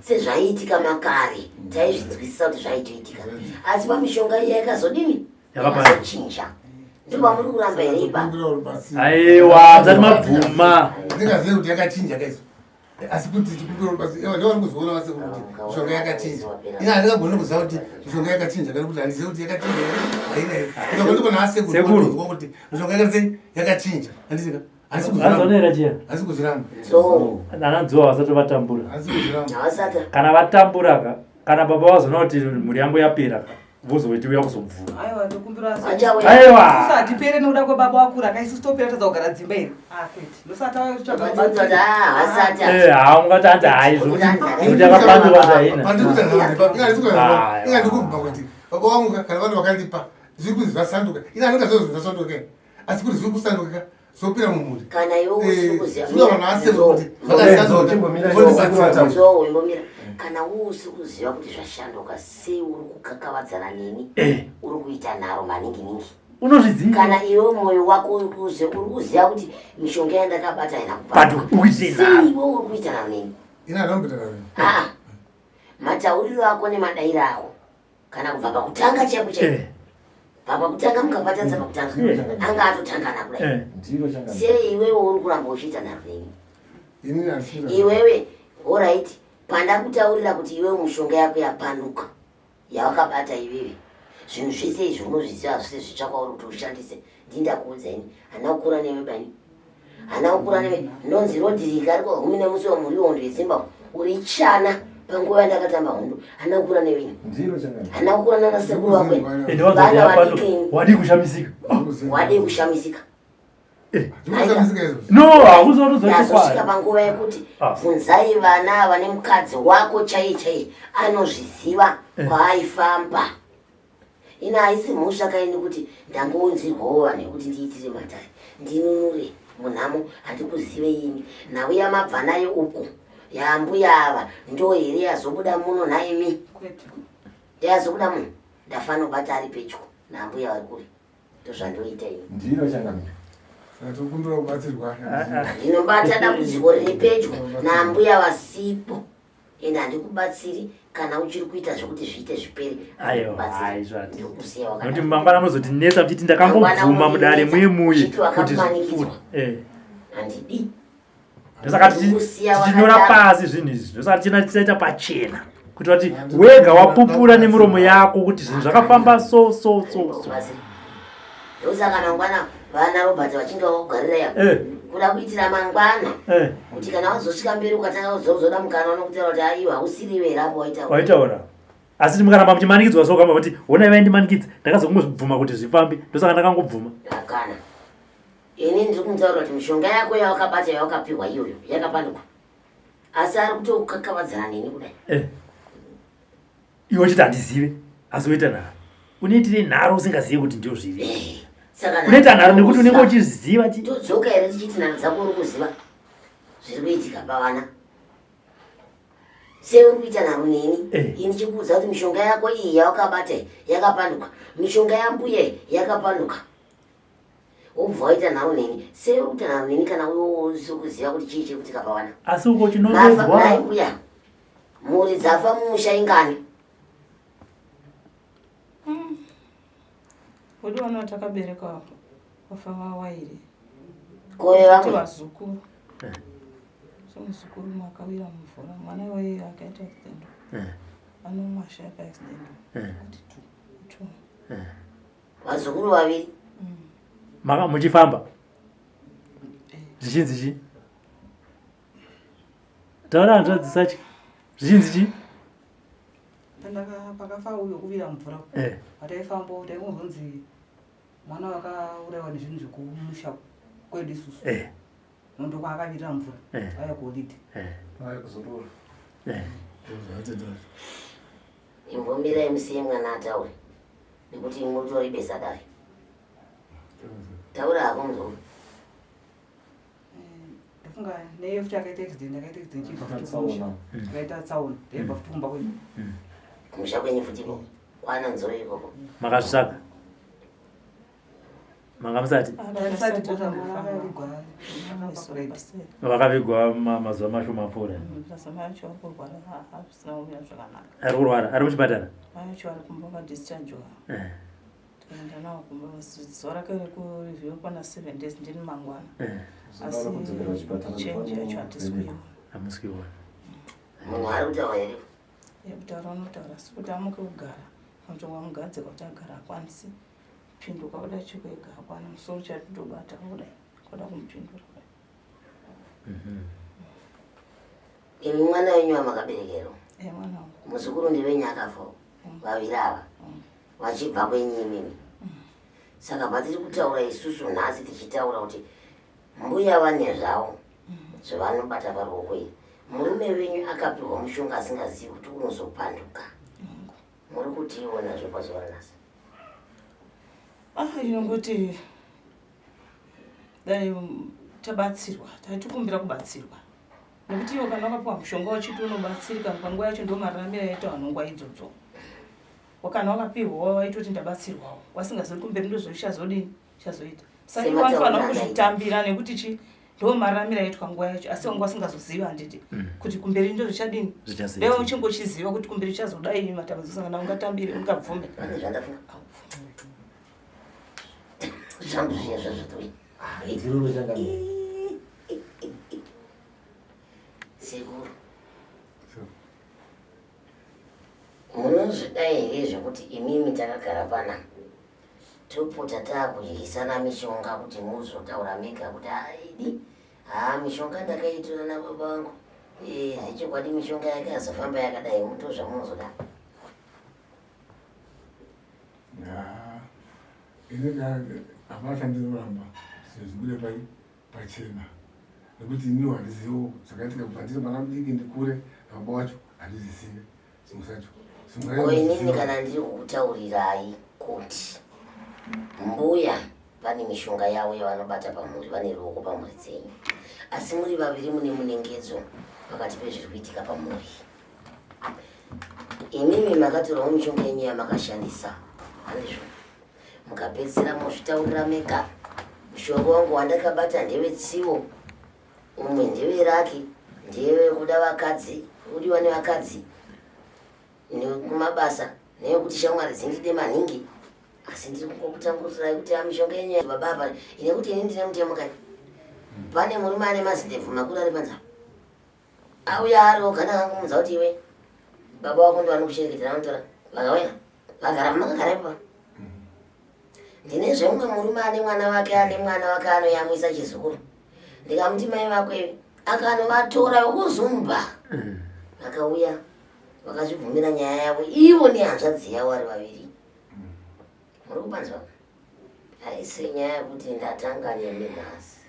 sezvaiitika makare taizvinzwisisa kuti zvaitoitika asi pamishonga iya yakazodini yakazochinja ndopamuri kuramba here ipapo aiwa musati mabvuma ndingazive kuti yakachinja kaiso asi kuti tikumbira rubatsiro ivo ndivo vari kuzoona vase kuti mishonga yakachinja ini handingagoni kuziva kuti mishonga yakachinja kana kuti handizive kuti yakachinja here haina here saka ndikona asekuru kuti mishonga yakasei yakachinja handisika handisi kuzviramba ana dzuva vasati vatambura kana vatambura ka kana baba vazoona kuti mhuri yangu yapera ka vozoti uya kuzobvuma aiwa ndokumbira aiwa hatipere nekuda kwebaba wakura ka isusu topera tadza kugara dzimba here ah kwete ndosati auya kutsvaga eh ha ungati hanzi hayi zvokuti kuti akapanduka zvaina inga ndikubvuma kuti baba wangu kana vanhu vakandipa zviri kunzi zvasanduka ina anonga zvozvo zvasanduka asi kuti zviri kusanduka zopira mumhuri kana iwe usiri eh, kuziva kuziva kana uwe usiri kuziva kuti zvashanduka sei uri kukakavadzana neni eh. uri kuita nharo maningi ningi unozviziva kana iwe mwoyo wako uri kuziva kuti mishonga yandakabata haina kupanduka sei iwe uri kuita nharo neni ah, matauriro ako nemadairo ako kana kubva pakutanga chaipo chaipo eh. papakutanga mukabatanisa pakutanga eh. anga atotangana kudai eh. sei iwewe uri kuramba uchiita nharo neni iwewe orit pandakutaurira kuti iwewe mushonga yako yapanduka yawakabata iwewe zvinhu zvese izvi unozviziva zvese zvitsva kwauri kuti ushandise ndindakuudza ini handina kukura newe bani Hana kukura neve ndonzi Rodrick ari kwahumi nemusi wamhuri hondo yeZimbabwe uri chana panguva yandakatamba hondo hana kukura nevini hana kukura nana sekuru vakwe vana vadiki wadii kushamisika wadii kushamisika eh. no hakuzotozosvika panguva yekuti ah. bvunzai vana ava nemukadzi wako chaiye chaiye anozviziva eh. kwaaifamba Ini haisi mhosva kaini kuti ndangounzirwawo vanhu yekuti ndiitire matare ndinunure munhamo handikuzive ini nhau yamabva nayo uku yaambuya ava ndo here yazobuda muno nhaimi ndeyazobuda muno ndafanobata ari pedyo naambuya vari kure ndozvandoita ini ndiro changamire tokumbira kubatsirwa ndinobata dambudziko riri pedyo naambuya vasipo. Ende handikubatsiri kana uchiri kuita zvekuti zviite zvipere. Handikubatsiri. Nokuti mangwana munozotinetsa muchiti ndakangobvuma mudare muye muye kuti zvipfuure. Eh. Handidi. Ndosaka tichinyora pasi zvinhu izvi. Ndosaka tichina tichaita pachena. Kuti vati wega wapupura nemiromo yako kuti zvinhu zvakafamba so so so so. Ndosaka mangwana vana Robert vachinge vakugarira ya eh. kuda kuitira mangwana eh. kuti kana wazosvika mberi ukatanga kuzozoda mukana unokutaura kuti aiwa hausiriwe here apo waitaura waitaura asi mukaramba muchimanikidzwa so kamba kuti honai vaindimanikidza ndakazongozvibvuma kuti zvifambe ndosaka ndakangobvuma akana ini ndiri kumutaura kuti mishonga yako yawakabata yawakapihwa iyoyo yakapanduka asi ari kutokakavadzana neni kudai eh. Iwe uchiti handizive asi woita nharo. Unoitirei nharo usingazive kuti ndio zviri? Eh, Unoita nharo nekuti unenge uchiziva chi. Todzoka here tichiti nharo dzako uri kuziva zviri kuitika pavana? Sei uri kuita nharo neni? Eh. Ini ndichikuudza kuti mishonga yako iyi yawakabata iyi yakapanduka. Mishonga yambuya iyi yakapanduka. Wobva waita nharo neni. Sei uri kuita nharo neni kana uyo usiri kuziva kuti chii chiri kuitika pavana? Asi uko uchinongedzwa. Mafa, nhai mbuya. Mhuri dzafa mumusha ingani? Wedu vana vatakabereka vafa vawairi. Ko vamwe? Vazukuru. Eh. So muzukuru umwe akawira mumvura mwana waye akaita accident. Eh. Anomwa shaya pa accident. Eh. Kuti tu tu. Eh. Vazukuru vaviri. Maka muchifamba. Zvichinzi chii? Taura hanzvadzi satya. Zvichinzi chii? Pandaka pakafa uyo kuvira mvura. Eh. Pataifamba taingozonzi mwana wakaurayiwa nezvinhu zvekumusha kwedu isusu. Eh. Nondo kwaakavirira mvura. Eh. Auya kuholiday. Eh. Auya kuzorora. Eh. Imbomirai musiye mwana ataure nekuti mutori besa dare. Taura hako muzukuru. Ndafunga neye futi akaita accident akaita accident chibva futi kumusha. Akaita tsaona ndaibva futi kumba kwedu. Kumusha kwenyu futi ikoko. Kwana nzoro ikoko. Makazvitsvaga? Manga musati? Ndisati takambofamba. Vakavigwa mazuva mashoma apfuura. Mazuva acho ari kurwara haasina kumira zvakanaka. Ari kurwara, ari muchipatara? Mai acho ari kumba vakadischargewa. Eh. Tikaenda nawo kumba zuva rake rekureview kwana 7 days ndini mangwana. Eh. Asi change yacho hatisi kuiona. Hamusi kuiona. Munhu ari kutaura here? Kutaura unotaura asi kuti amuke kugara kana kuti wamugadzika kuti agara hakwanisi kupinduka kuda chiko ega hakwana musoro chatotobata kudai kuda kumupindura kudai. Imi mwana wenyu wamakaberekerwa? Eh, mwana wangu. Muzukuru ndewenyu akafa vaviri ava vachibva kwenyu imimi. Saka patiri kutaura isusu nhasi tichitaura kuti mbuya vane zvavo zvavanobata paruoko iri. Murume wenyu akapihwa mushonga asingazivi kuti unozopanduka. Muri kutiiwo nazvo pazuva ranhasi? Ah, inongoti dai tabatsirwa, taitikumbira kubatsirwa. Nekuti iwo kana wakapiwa mushonga uchiti unobatsirika panguva yacho ndo mararamiro aita vanhu nguva idzodzo. Kana wakapihwa waitoti ndabatsirwawo, wasingazivi kumberi ndozvauchazodini chazoita. Saka iwo vanofanira kuzvitambira nekuti chi ndo mararamiro aitwa nguva yacho, asi wanga wasingazozivi handiti kuti kumberi ndozvichadini. Zvichazoita. Dai uchingochiziva kuti kumberi chazodai matambudziko sangana ungatambire ungabvume. Pane zvandafunga. Zvangu zviya zvazvatoi. Ndiro changamire. Sekuru. Munozvida here zvekuti imimi takagara pana topota taakudyisana mishonga kuti muzotaura mega kuti haidi haa mishonga ndakaitora nababa vangu eh, zvechokwadi mishonga yake azofamba yakadai muto zvamunozoda. Ini hapana chandinoramba zvibude pai pachena nekuti iniwo handizivo zvakaitika kubva ndiri mwana mudiki ndikure nababa wacho handizisive zvimwe zvacho. Ko inini kana ndiri kukutaurirai kuti mbuya vane mishonga yavo yavanobata pamhuri, vane ruoko pamhuri dzenyu, asi muri vaviri mune munengedzo pakati pezviri kuitika pamhuri. Imimi makatorawo mishonga yenyu yamakashandisa, handizvo? Mukapedzisira mozvitaurira mega, mushonga wangu wandakabata ndewetsivo, umwe ndeweraki, ndewekuda vakadzi, Wekudiwa nevakadzi nekumabasa neyekuti shamwari dzindide maningi asi ndiri kungokutangurirai kuti amishonga yenyu baba apa inekuti ini ndine mutemo kani pane murume ane mazindebvu makuru ari panze auya ari oga ndakangomuudza kuti iwe baba wako ndo vanokushereketera vanotora vakauya vagara pamakagara ipapo ndine zvemumwe murume ane mwana wake ane mwana wake anoyamwisa chizukuru ndikamuti mai vako ivi akanovatora vekuzumba vakauya vakazvibvumira nyaya yavo ivo nehanzvadzi yavo vari vaviri muri kupanzwa haisi nyaya yekuti ndatanga nemi nhasi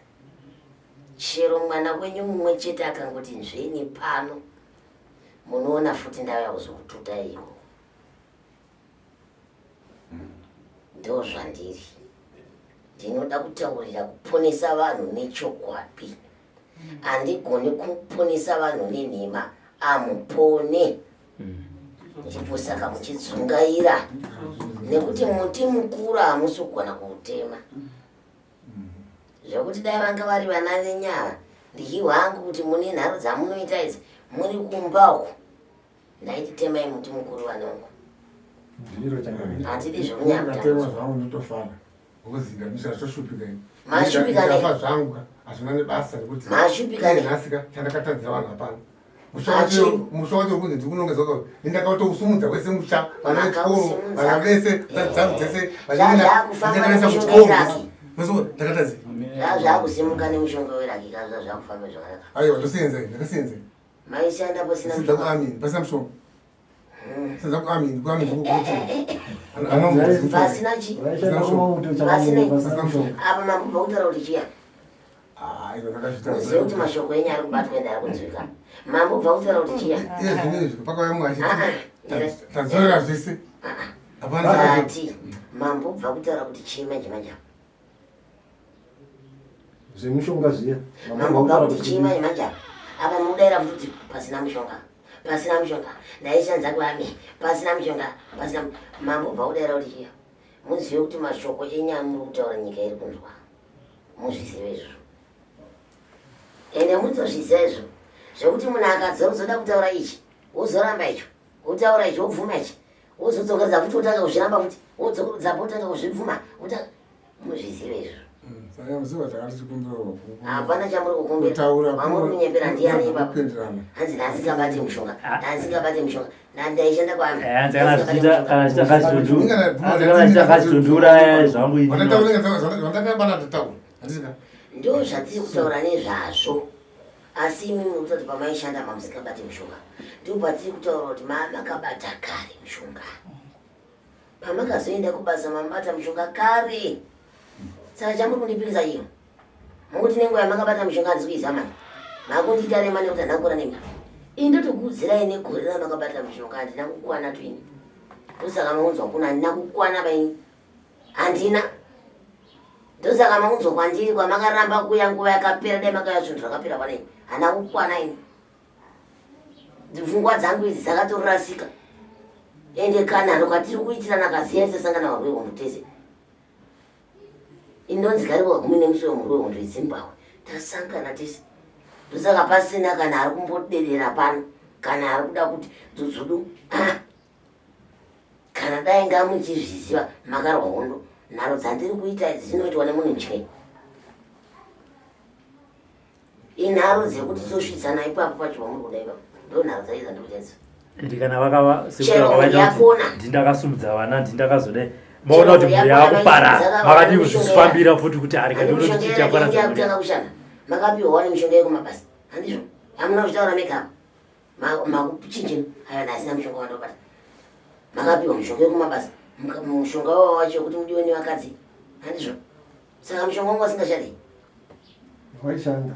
chero mwana wenyu mumwe chete akangoti nzveni pano munoona futi ndauya kuzokututa iko ndozvandiri ndinoda kutaurira kuponesa vanhu nechokwadi handigoni kuponesa vanhu nenhema amupone ndipo saka muchidzungaira nekuti muti mukuru hamusi kugona kuutema zvekuti dai vanga vari vana venyava ndichihwa hangu kuti mune nharo dzamunoita idzi muri kumba uku ndaiti temai muti mukuru vana vangu hatidi zvekunyambatema zvangu ndotofara because ndamisa zvatoshupika ini mashupika nei zvangu hazvina nebasa nekuti mashupika nei nhasi ka chandakatadzira vanhu hapana musha wacho kunzi ndikunongedza kuti ndakatousumudza wese musha vana vechikoro vana vese dzangu dzese ndakaisa kuchikoro ndakatadzi zvakusimuka nemushonga weraki ka zvakufamba zvakanaka aiwa ndoseenza ndakaseenza maishanda pasina mushonga kuamini pasina mushonga senza kuamini kuamini kukuti pasina chi pasina apa mabva kutaura kuti chiya muzive kuti mashoko enyu ari kubatwa ende ari kunzwika mambobva kutaura kuti chiya iye zvino izvi pakauya mumwe achiti tadzorera zvese ati mambobva kutaura kuti chii manje manje Zvemushonga zviya. Mamboda kuti chii mai manje apa? Apa mudaira futi pasina mushonga. Pasina mushonga. Ndaishandisa kwami. Pasina mushonga. Pasina mambo bva kudaira kuti chiya. Muzive kuti mashoko enyu amuri kutaura nyika iri kunzwa. Muzvizive izvo. Ende mutozviziva izvo. Zvekuti munhu akadzorodzoda kutaura ichi, wozoramba icho. Wotaura ichi wobvuma ichi. Wozodzokeredza futi wotanga kuzviramba futi. Wodzokeredza wotanga kuzvibvuma. Wotanga muzvizive izvo. Hapana chamuri kukumbira. Wamuri kunyepera ndiani ipapo? Hanzi ndasingabate mushonga. Ndasingabate mushonga. Ndaishanda kwami. Eh, hanzi kana zvichiita kana zvichiita kachitundura. Hanzi kana zvichiita kachitundura zvangu ini. Ndoo zvatiri kutaura nezvazvo. Asi imi muri kutoti pamaishanda mamusingabate mushonga. Ndipo patiri kutaura kuti makabata kare mushonga. Pamakazoenda kubasa mamubata mushonga kare. Saka chamuri kundipikisa iyo. Mukuti nenguva yamakabata mushonga handisi kuiziva mani. Makundiita rema nekuti handina kukura nemi. Ini ndotokuudzirai negore ramakabata mushonga handina kukwana twini. Ndosaka maunzwa kuno handina kukwana baini. Handina. Ndosaka maunzwa kwandiri kwamakaramba kuuya nguva yakapera dai makauya zvinhu zvakapera kwanei. Handina kukwana ini. Pfungwa dzangu idzi dzakatorasika. Ende kanhano katiri kuitirana kaziya tisasangana varwi vehondo tese. Inonzi kariko kagumi nemusi wemurwi wehondo yeZimbabwe. Tasangana tese. Ndosaka pasina kana ari kumbodedera pano kana ari kuda kuti dzudzudu. Ah. Kana dai nga muchizviziva makarwa hondo nharo dzandiri kuita idzi dzinoitwa nemunhu mutye. Inharo dzekuti tosvitsana ipapo pacho pamuri kuda ipapo ndo nharo dzacho dzandiri kuita idzo. Ende kana vakava Chero yakona. Ndindakasumudza vana ndindakazodai maona kuti mhuri yakuparara makadii kuzvifambira futi kuti arika ndinoona kuti chichaparadza mhuri kushanda makapiwa wani mishonga yekumabasa handizvo hamuna kuzvitaura mega makuchinjini ayo ndasina mushonga wandobata makapiwa mushonga wekumabasa mushonga wawo wacho kuti mudiwe nevakadzi handizvo saka mushonga wangu wasingashandi waishanda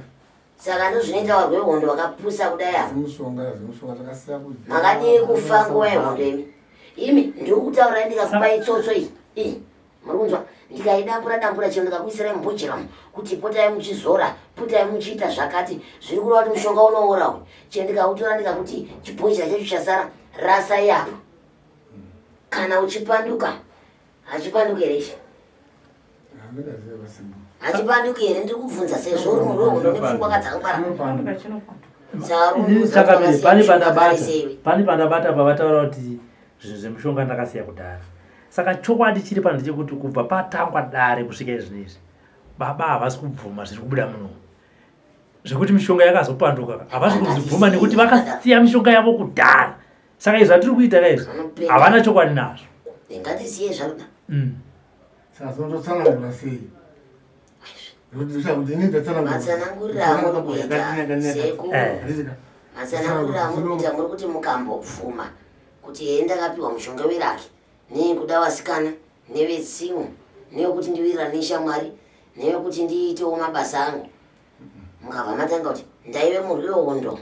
saka ndozvinoita varwi vehondo vakapusa kudai ava makadii kufa nguva yehondo imi imi ndiri kutaura ndikakupai tsotso iyi iyi muri kunzwa ndikaidambura dambura chero ndikakuisirai mubhojera umu kuti potai muchizora potai muchiita zvakati zviri kureva kuti mushonga unoora uyu chero ndikautora ndikakuti chibhojera chacho chasara rasai apo kana uchipanduka hachipanduki here ichi hachipanduki here ndiri kubvunza sezvo uri murwe hondo nepfungwa kadzakangwara Chakamire pane pandabata pane pandabata pavataura kuti zvinhu zvemushonga ndakasiya kudhara saka chokwadi chiri pano ndechekuti kubva patangwa dare kusvika izvinizvi baba havasi kubvuma zviri kubuda muno zvekuti mishonga yakazopanduka havasi kuzvibvuma nekuti vakasiya mishonga yavo kudhara saka izvi zvatiri kuita ka izvi havana chokwadi nazvo ngatisiye zvaruda mm. Saka zvinototsanangura sei? Matsananguriro amuri kuita sekuru, eh. matsananguriro amuri kuita muri kuti mukambobvuma kuti hee ndakapiwa mushonga weraki neyekuda vasikana nevetsimu neyekuti ndiwirirane neshamwari neyekuti ndiitewo mabasa angu mukabva matanga kuti ndaive murwi wehondo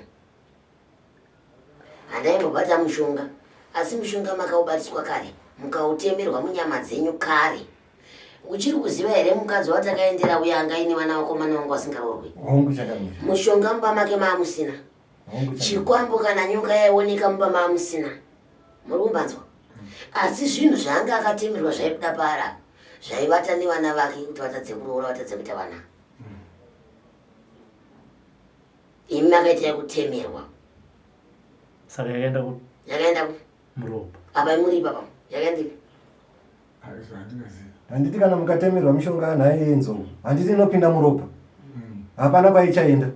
Handaimbobata mushonga asi mushonga makaubatiswa kare mukautemerwa munyama dzenyu kare. Uchiri kuziva here mukadzi watakaendera uya anga aine vana vakomana vangu vasingaroorwi? Hongu chakamira. Mushonga mumba make maamusina. Hongu Chikwambo kana nyoka yaioneka mumba maamusina. Muri kumbanzwa? Asi zvinhu zvaanga akatemerwa zvaibuda paari zvaivata nevana vake kuti vatadze kuroora vatadze kuita vana. Imi makaita yekutemerwa. Saka yakaenda ku yakaenda ku muropa. Apa muri ipapa. Yakaenda ipi? Handiti kana mukatemerwa mishonga nhai yenzou handiti inopinda muropa hmm. hapana kwaichaenda.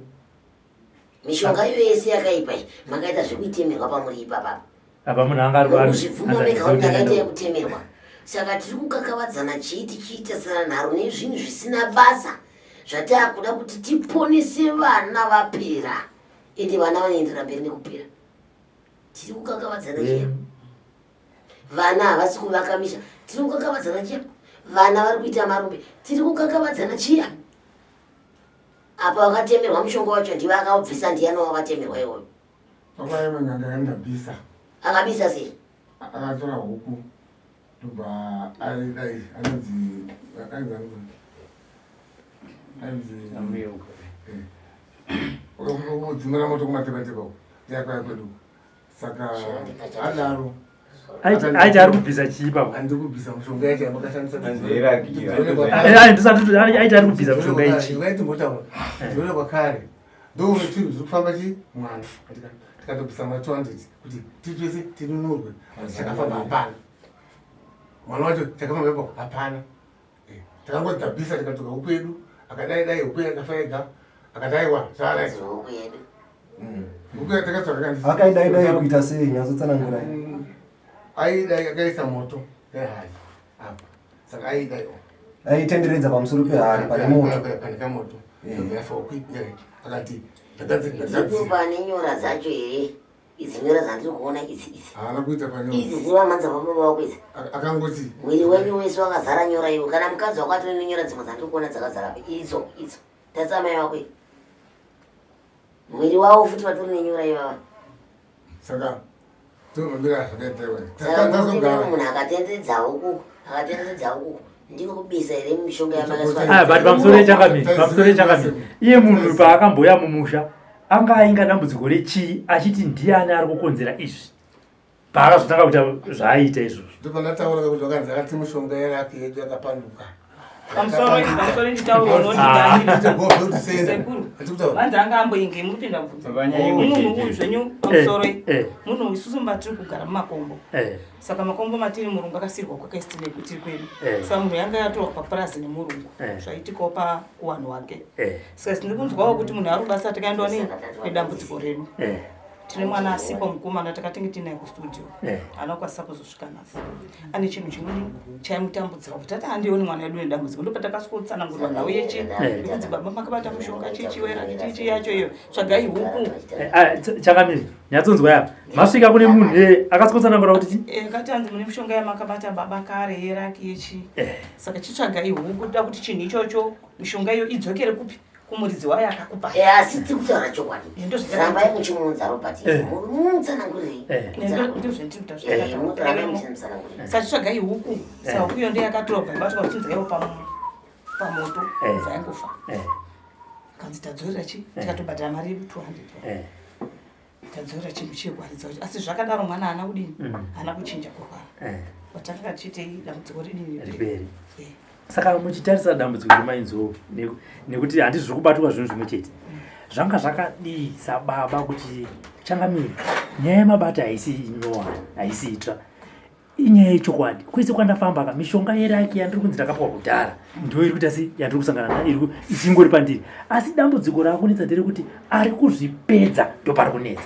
Mishonga iyo yese yakaipa iyi makaita zvekuitemerwa pamuri ipapa. Apa munhu anga ari kuzvibvuma mega kuti ndakaita yekutemerwa. Saka tiri kukakavadzana chii tichiitasana nharo nezvinhu zvisina basa. Zvatakuda kuti tiponese vana vapera ende vana vanoendera mberi nekupera. Tiri kukakavadzana chiya. Vana havasi kuvaka misha. Tiri kukakavadzana chiya. Vana vari kuita marombe. Tiri kukakavadzana chiya. Apa vakatemerwa mushonga wacho ndivo akaubvisa ndiyani wakatemerwa iwoyo. Pakaema n'anga yandabisa. Akabisa sei? Akatora huku. Ndobva aidai anonzi ainzi ainzi udzimira moto kumatepatepa uko ndiyakwaya kwedu saka adaro aiti ari kubvisa chii papa andiri kubvisa mushonga yacho yamakashandisa aiti ari kubvisa mushonga ichi vaitimbotauura dzinoonekwa kare ndouchinhu zviri kufamba chi mwana tikatobvisa ma 200 kuti titwese tinunurwe chakafamba hapana mwana wacho chakafamba ipo hapana eh, takangodzabisa tikatoka huku yedu akadai dai huku yakafa yega akati aiwa zvarai huku yedu mm. huku yatakatsvaka akaidai dai kuita sei nyatsotsanangurai mm. aidai akaisa moto nehari apa saka aidai aitenderedza pamusoro pehari pane moto pane kamoto eh. yafa huku akati ndipo pane nyora dzacho here idzi nyora dzandiri kuona idzi idzi haana kuita panyora idzi dziri vamhanza vababa vako idzi akangoti mwiri wenyu wese wakazara nyora iwe kana mukadzi wako atori nenyora dzimwe dzandiri kuona dzakazara apa idzo idzo tarisa amai vako iyi mwiri wavo futi vatori nenyora ivava saka tombira zvakaita iwe saka munhu akatenderedza huku akatenderedza huku ndiko kubisa here mishonga yamakaswa ah, but pamusoro yechangamire pamusoro yechangamire iye munhu paakambouya mumusha anga ainga dambudziko rechii achiti ndiani ari kukonzera izvi paakazotanga kuita zvaaiita izvozvo ndopandataura kuti vakanzi akati mishonga yeraki yedu yakapanduka pamusoro nditaurvanzi anga amboinge muri kupinda mubvunzo munhu uyu zvenyu pamusoro eh, eh. munhu isusu mbatiri kugara mumakombo eh. saka makombo matiri murungu akasirwa kwakaistine kutiri kwedu saka munhu yanga yatorwa papurazi nemurungu zvaitikawo pakuwanhu wake saka sindiri kunzwawo kuti munhu ari kubasa takaendwa nei nedambudziko redu tine mwana asipo mukomana takatinge tinaye kustudio eh. anokwanisa kuzosvika nhasi ane chinhu chimweni chaimutambudzira kuti tati handioni mwana wedu nedambudziko ndopatakasvikotsanangurwa nhau yechi eh. yekunzi baba makabata mushonga chichiwera chichi yacho iyo tsvagai huku eh, ah, chakamira nyatsonzwa yapa masvika kune munhu akasvikotsanangura kuti chi kati hanzi mune mushonga yamakabata baba kare yeraki yechi saka chitsvagai huku toda kuti chinhu ichocho mishonga iyo idzokere kupi kumuridzi wayo akakupa eh, asi tiri kutaura chokwadi rambai muchimuunza robert eh. mutsanangurirei eh. sachitsvagai huku sa huku iyo ndeyakatorwa ibatwa uchinzi yaiwo pamoto zvayangofa kanzi tadzorera chi tikatobhadhara mari yedu 200 tadzorera chinhu chegwaridza asi zvakadaro mwana haana kudini mm. haana kuchinja kurwara eh. watakanga tichiitei dambudziko ridini riperi eh. saka muchitarisa dambudziko remainzou nekuti handizvi zviri kubatwa zvinhu zvimwe chete mm. Zvanga zvakadii sababa kuti changamire nyaya yemabata haisi nyowani, haisi itsva. Inyaya yechokwadi. Kwese kwandafamba ka mishonga yeraki yandiri kunzi ndakapiwa kudhara ndiyo iri kuita si yandiri kusangana nayo iri ichingori pandiri. Asi dambudziko raakunetsa nderekuti ari kuzvipedza ndopari kunetsa.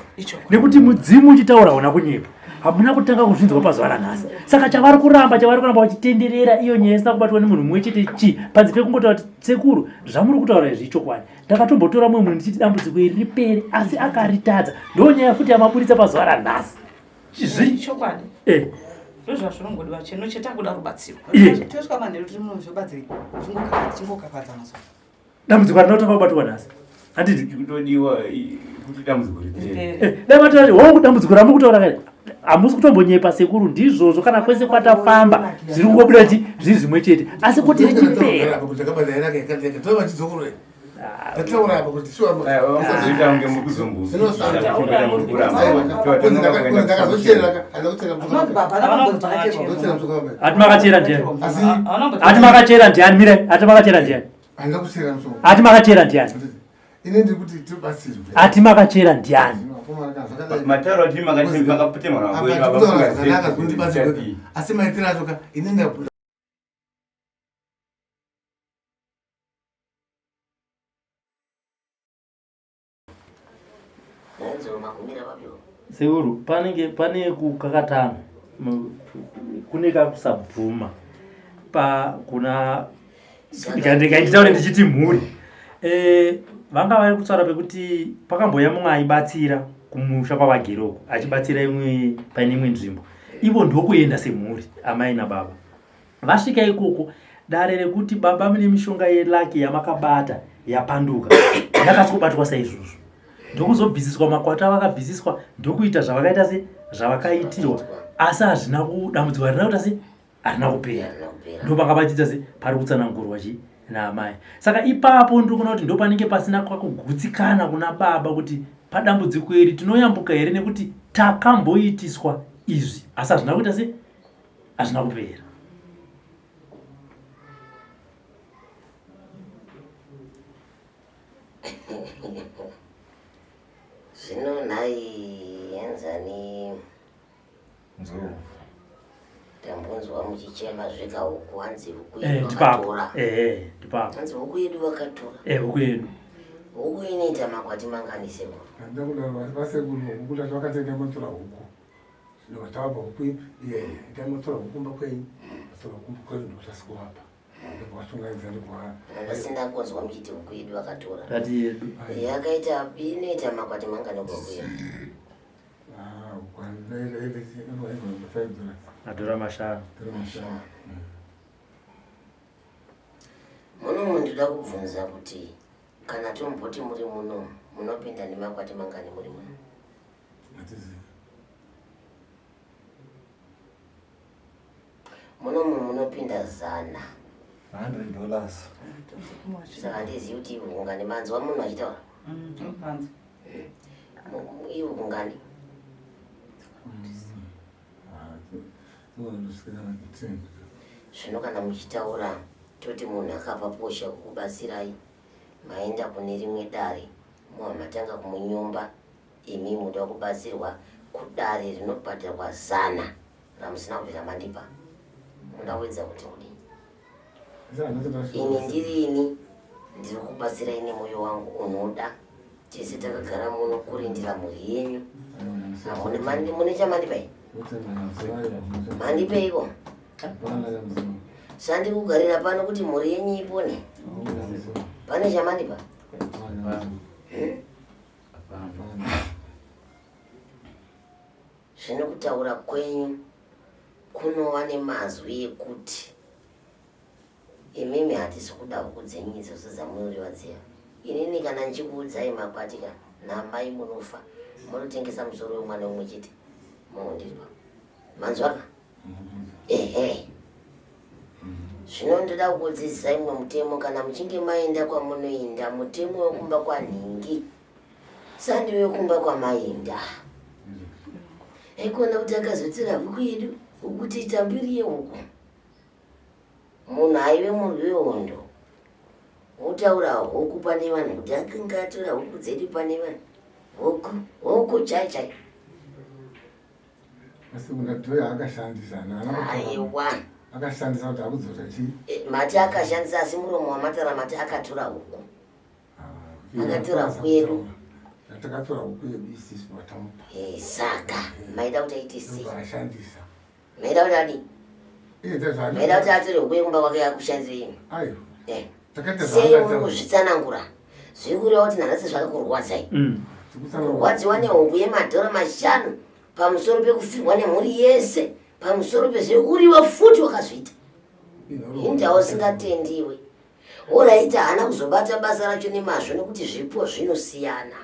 Nekuti mudzimu uchitaura hauna kunyepa. Hamuna kutanga kuzvinzwa pazuva ranhasi. Saka chavari kuramba chavari kuramba vachitenderera iyo nyaya isina kubatwa nemunhu mumwe chete chii panze pekungotaura kuti sekuru zvamuri kutaura izvi ichokwadi. Ndakatombotora mumwe munhu ndichiti dambudziko iri ripere asi akaritadza. Ndonyaya futi yamaburitsa pazuva ranhasi. Chokwadi. Eh. Ndozvazvinongodiwa chino chete akuda rubatsiro. Eh. Tosvika manheru tiri muno zvobatsirei. Chingokakadzana so. Dambudziko harina kutanga kubatwa nhasi. Handiti? Kutodiwa kuti dambudziko ripere. Eh, dai mataura kuti hongu dambudziko ramuri kutaura kare hamusi kutombonyepa sekuru ndizvozvo kana kwese kwatafamba zviri kungobuda chi zviri zvimwe chete asi kuti richipera Ati makachera ndiani? Ati makachera ndiani? Mirai, ati makachera ndiani? Ati makachera ndiani? Ati makachera ndiani? Mataura kuti makaputema asi maitiro acho ka ini ndabuda Sekuru, panenge pane kukakatana kune kakusabvuma pa kuna ndikaitaure ndichiti mhuri eh, vanga vari kutaura pekuti pakambouya mumwe aibatsira kumusha kwavagere uko achibatsira imwe paine imwe nzvimbo ivo ndokuenda semhuri amai nababa Vasvika ikoko dare rekuti baba mune mishonga yelucky yamakabata yapanduka yakasikobatwa saizvozvo ndokuzobvisiswa makwata avakabvisiswa ndokuita zvavakaita se zvavakaitirwa asi hazvina kudambudziko harina kuita se harina kupera ndopanga pachiita se pari kutsanangurwa chi naamai saka ipapo ndiri kuona kuti ndopanenge pasina kwakugutsikana kuna baba kuti padambudziko iri tinoyambuka here nekuti takamboitiswa izvi asi hazvina kuita se hazvina kupera zvino nhai enzani Nzou. Tambonzwa muchichema zveka huku hanzi huku eh, yedu vakatora. Eh, eh, ndipapo. Hanzi huku yedu vakatora. Eh, huku yedu. Huku inoita makwati mangani sekuru? Handina kudaro vasekuru huku tati vakatenga motora huku. Ndikatavapa huku ipi? Iye ndikamotora huku kumba kwenyu. Vatora huku kumba kwedu ndikutasi kuvapa. Ndikuvatungaidza ndikuva. Ndasina kunzwa muchiti huku yedu vakatora. Tati yedu. Yakaita inoita makwati mangani huku yedu? Madhora mashanu. Muno ndinoda kubvunza kuti kana tomboti muri muno munopinda nemakwati mangani muri muno? Munomu munopinda 100. $100. Saka handizivi kuti ungani manzwa munhu achitaura. Iwe ungani? Zvino kana muchitaura toti munhu akapa posha kukubatsirai maenda kune rimwe dare muha matanga kumunyomba imi muda kubatsirwa kudare rinobhadharwa 100 ramusina kubvira mandipa munoda kuedza kuti kudii? Ini ndiri ini ndiri kubatsirai nemwoyo wangu unoda tese takagara muno kurindira mhuri yenyu. Mune chamandipai? Mandipeiko? Sandi kugarira pano kuti mhuri yenyu ipone. Pane chamandipa? Zvino kutaura kwenyu kunova nemazwi ekuti imimi hatisi kuda huku dzenyu idzodzo dzamunoreva dziya. Inini kana ndichikuudzai makwati ka namai munofa munotengesa musoro wemwana umwe chete mondirwa. Manzwa ka? Ehe. Zvino ndoda kukudzidzisai mumwe mutemo kana muchinge maenda kwamunoenda mutemo wekumba kwanhingi sandi wekumba kwamaenda. Haikona kuti akazotora huku yedu huku tiita mbiri yehuku. Munhu aive murwi wehondo. Wotaura huku pane vanhu kuti akanga atora huku dzedu pane vanhu. Huku, huku chai chai. Asi ungadhoya akashandisa Aiwa. Akashandisa kuti akudzora chii? Eh, mati akashandisa asi muromo wamatara mati akatora huku. Ah, Akatora huku yedu. Takatora huku yedu isisu vatamupa. Eh, saka maida kuti aite sei? Ashandisa. Maida kuti adii? Maida kuti atore huku yekumba kwake akushandisire imwe. Aiwa. Eh. Takaita Sei zvaakaita. uri kuzvitsanangura? Zviri kureva kuti nanhasi zvakakurwadzai. Tikutsanangura. Kurwadziwa nehuku yemadhora mashanu pamusoro pekufirwa nemhuri yese pamusoro pezveuriwe futi wakazviita. Indawo usingatendiwe. Oraita haana kuzobata basa racho nemazvo nekuti zvipo zvinosiyana.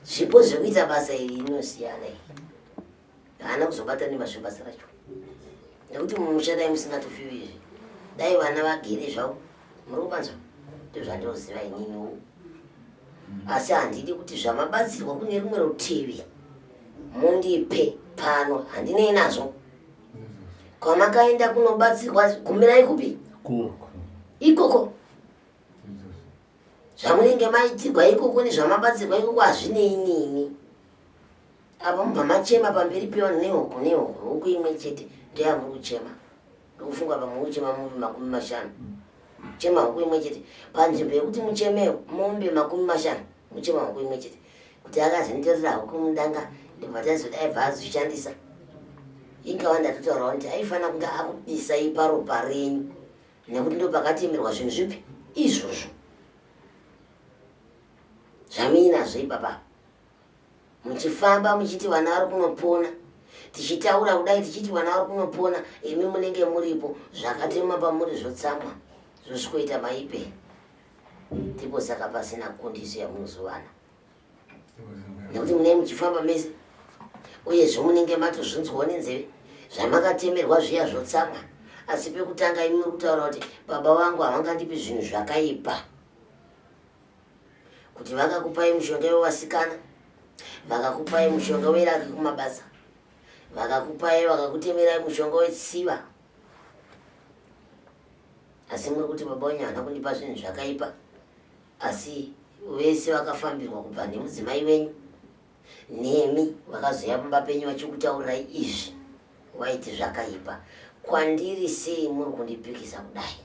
Zvipo zvekuita basa iri rinosiyana iri. Haana kuzobata nemazvo basa racho. Nekuti mumusha dai musingatofiwi izvi. Dai vana vagere zvavo. Muri kupanzwa? Ndozvandinoziva ininiwo. Asi handidi kuti zvamabatsirwa kune rumwe rutivi mundipe pano handinei nazvo. Kwamakaenda kunobatsirwa gumirai kupi? Ikoko. Zvamunenge maitirwa ikoko nezvamabatsirwa ikoko hazvinei nini. Apa mubva machema pamberi pevanhu nehuku nehuku huku imwe chete ndoyamuri kuchema. Ndokufunga pamwe kuchema mombe 50. Chema huku imwe chete panzvimbo yekuti mucheme mombe 50 muchema huku imwe chete. Kuti akazonditorera huku mudanga ndobva tazodai bva azoshandisa. Ingava ndatotaurawo kuti aifanira kunge akubisai paropa renyu nekuti ndopakatemerwa zvinhu zvipi izvozvo zvamuinazvo ipapa muchifamba muchiti vana vari kunopona tichitaura kudai tichiti vana vari kunopona imi munenge muripo zvakatemwa pamuri zvotsamwa zvosvikoita maipe ndipo saka pasina kundiso yamunozovana nekuti munenge muchifamba mese uyezve munenge matozvinzwawo nenzeve zvamakatemerwa zviya zvotsamwa asi pekutanga imi muri kutaura kuti baba vangu havangandipi zvinhu zvakaipa kuti vakakupai mushonga wevasikana vakakupai mushonga weraki kumabasa vakakupai vakakutemerai mushonga wetsiva asi muri kuti baba wenyu havana kundipa zvinhu zvakaipa asi vese vakafambirwa kubva nemudzimai wenyu nemi vakazoya pamba penyu vachikutaurirai izvi waiti zvakaipa kwandiri sei muri kundipikisa kudai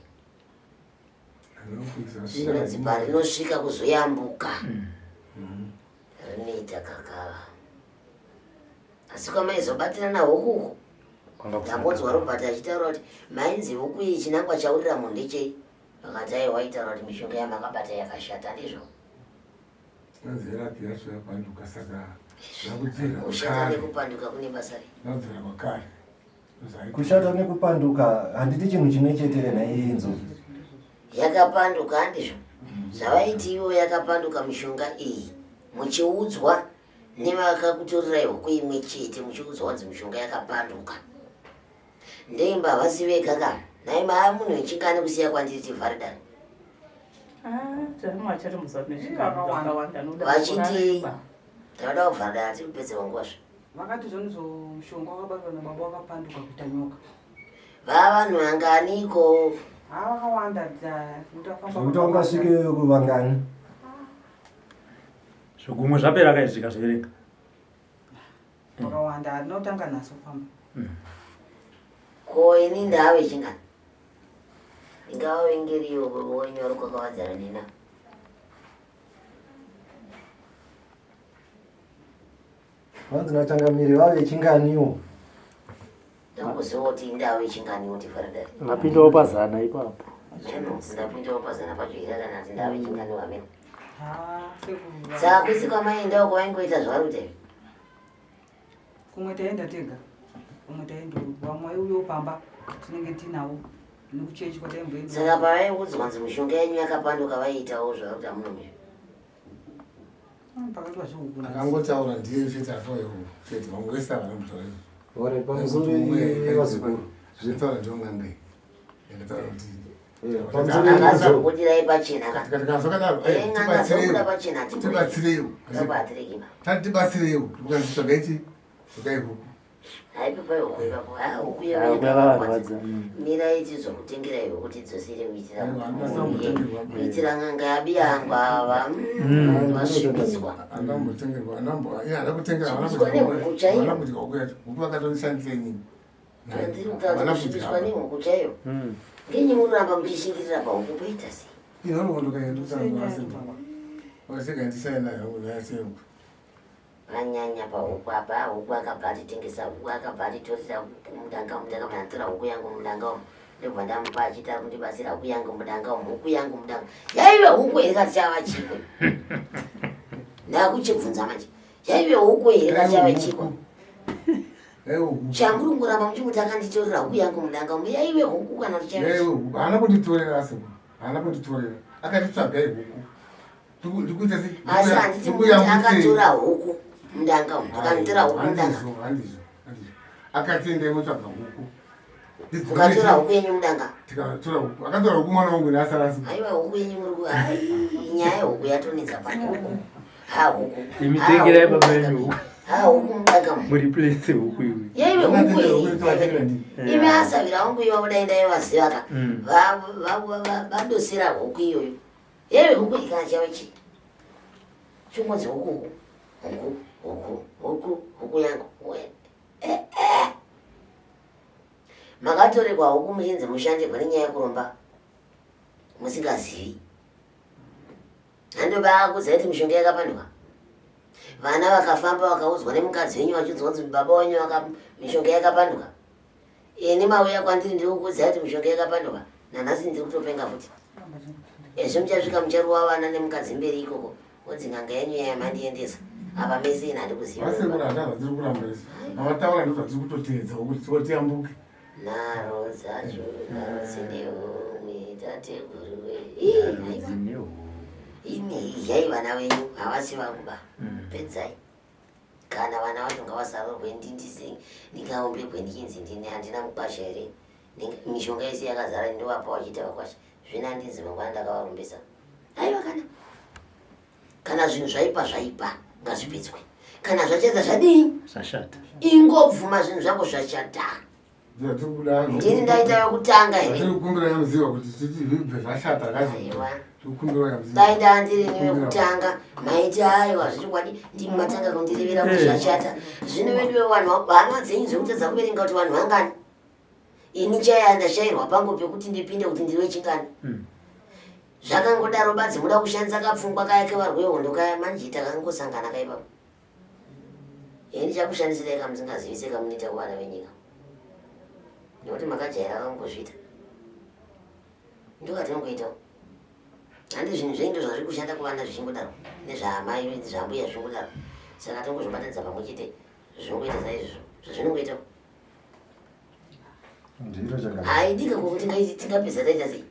zvinonzi parinosvika kuzoyambuka rinoita kakava asi kwamaizobatirana huku uku ndambonzwa Robert achitaura kuti mainzi huku iyi chinangwa chaurira munhu ndechei vakati aiwa aitaura kuti mishonga yamakabata yakashata ndizvo Nzira yacho yapanduka saka zvakudzira kushata nekupanduka kune basa rei zvakudzira kwakare. Kushata nekupanduka handiti chinhu chimwe chete here nhai Nzovu? Yakapanduka handizvo zvavaiti ivo yakapanduka mishonga iyi muchiudzwa nevakakutorerai huku imwe chete muchiudzwa kunzi mishonga yakapanduka ndeimba havasi vega ka nhai maa munhu wechingani kusiya kwandiri tivhare dare vachiti tinoda kuvhara dare tiri kupedzerwa nguva zve Vakati zvonizvo mushonga wakabatwa nababa wakapanduka kuita nyoka. Vavanhu vanganiko? Ha vakawanda Zvekuti ungasvike kuvangani? Zvigumwe zvapera ka izvi tikazviverenga. Vakawanda harina kutanga nhasi kufamba. Ko ini ndave chingani? Ndingavavengeriwo baba wenyu vari kwakawadzana nina. Vanzi nachangamire vave chinganiwo. Ndakuziva kuti indave chinganiwo tivhare Ndapindawo pazana ipapo. Ndapindawo pazana pacho here kana kuti ndave chinganiwo amene. Saka kwese kwamaiendawo kwavaingoita zvavari kuita izvi. Kumwe taenda tega, kumwe taenda vamwe vaiuyawo pamba tinenge tinawo nekuchechi kwataimboenda. Saka pavaiudzwa kunzi mishonga yenyu yakapanduka vaiitawo zvavari kuita muno izvi. Akangotaura ndiye chete atauya chete vamwe vese havana kutaura izvozvo. Alright, pamusoro vazukuru. Zvinotaura ndiyo n'anga iyi. Yakataura kuti Akazobudirai pachena ka. Tikazvakadaro, Eh, n'anga dzobuda pachena tibatsireiwo. Tobatirei. Tati tibatsireiwo. Tikazi tsvagai chi? Tsvagai huku. Haipapai huku ipapo. Ah, huku Ah, yakavarwadza. Mirai tizokutengera huku tidzosere kuitira Aiwa, handina kumbotengerwa. kuitira n'anga yabiyangu ava. Vasvibiswa. Handina kumbotengerwa, handina kumbo- iye handina kutengerwa, havana Kusvibiswa kudya nehuku chaiyo. havana kudya huku yacho. Huku vakatondishandisa inini. Ndiri kutaura Havana kusvibiswa kudya. nehuku chaiyo. Ngenyi munoramba muchishingirira pahuku poita sei? Inhoroondo kaenda kutanga vasemba. Vaseka ndisaina yangu nayasengu. Vanyanya pahuku apa, huku akabva atitengesa huku akabva atitorera huku mudanga mudanga manatora huku yangu mudanga umu. Ndobva ndamupa achiti ari kundibatsira huku yangu mudanga umu, huku yangu mudanga. Yaive huku here kati chava chikwe? Ndakuchibvunza manje. Yaive huku here kati chava chikwe? Chamuri kungoramba muchikuti akanditorera huku yangu mudanga umu, yaive huku kana kuti chava chikwe? Haana kunditorera asekuru. Haana kunditorera. Akatitsvagai huku. Ndikuita sei? Asi handiti mukuti akatora huku mudanga umu, akanditora huku mudanga. Handizvo, handizvo, handizvo. Akati endai motsvaga huku. Mukatora huku yenyu mudanga. Tikatora huku. Akatora huku mwana wangu naasarasi. Haiwa huku yenyu muri ku hai nyaya yehuku yatonetsa pano huku. Ha huku. Imi Ha, tengerai huku baba mudanga. yenyu huku. Ha huku mudanga umu. Muriplace huku iwi. Yaive huku here. Imi asavira wangu iwa kudai ndaivaziva ka. Vadosera huku iyoyo. Yaive huku iyi kana chave chii? Chingonzi huku huku huku huku huku yangu. Eh, eh. Makatorekwa huku muchinzi mushandirwe nenyaya yekuromba musingazivi. Handobaakuziva kuti mishonga yakapanduka. Vana vakafamba vakaudzwa nemukadzi wenyu vachiudzwa kunzi baba wenyu mishonga yakapanduka. Ini mauya kwandiri ndiri kukuudzai kuti mishonga yakapanduka. Nanhasi ndiri kutopenga futi. Ezvo muchasvika mucharuwa vana nemukadzi mberi ikoko. Wonzi n'anga yenyu yaya mandiendesa. Apa mese ini handikuziva. Vasekuru handina zvadziri kuramba izvi. Vavataura ndozvadziri kutoteedza kuti tiko tiyambuke. Nharo dzacho, nharo dzine homwe, tateguru we. Ii, haiwa. Imi idyai vana venyu, havasi vangu ba. Pedzai. Kana vana vacho ngavasarorwe ndindise ndingaombekwe ndichinzi ndini handina mukwasha here. Mishonga yese yakazara ndovapa vachiita vakwasha. Zvino handinzi mangwana ndakavarombesa. Aiwa kana. Kana zvinhu zvaipa zvaipa ngazvipedzwe. Kana zvachata zvadii? Zvashata. Ingobvuma zvinhu zvako zvachata. Ndini ndaita yokutanga here? Tiri kukumbira yamuziva kuti titi zvibve zvashata kazi. Aiwa. Tiri kukumbira yamuziva. Dai ndaa ndiri ini wekutanga maiti aiwa zvechokwadi ndimi matanga kundirevera kuti zvachata. Zvino veduwe vanhu hama dzenyu dzekutadza kuverenga kuti vanhu vangani. Ini chaya ndashairwa pangu pekuti ndipinde kuti ndiri wechingani. Zvakangodaro badzi muda kushandisa kapfungwa kaya kevarwi vehondo kaya manje takangosangana kaipapo. Ini ndichakushandisirai kamusingazivise kamunoita kuvana venyika. Nekuti makajaira kangozviita. Ndokatinongoitawo. Handi zvinhu zvenyu ndozvazviri kushanda kuvana zvichingodaro. Nezvaamai zvambuya zvichingodaro. Saka tongozvibatanidza pamwe chete zvinongoita saizvozvo. Zvazvinongoitawo. Ndiro changamire. Haidika kwokuti tingapedza taita sei?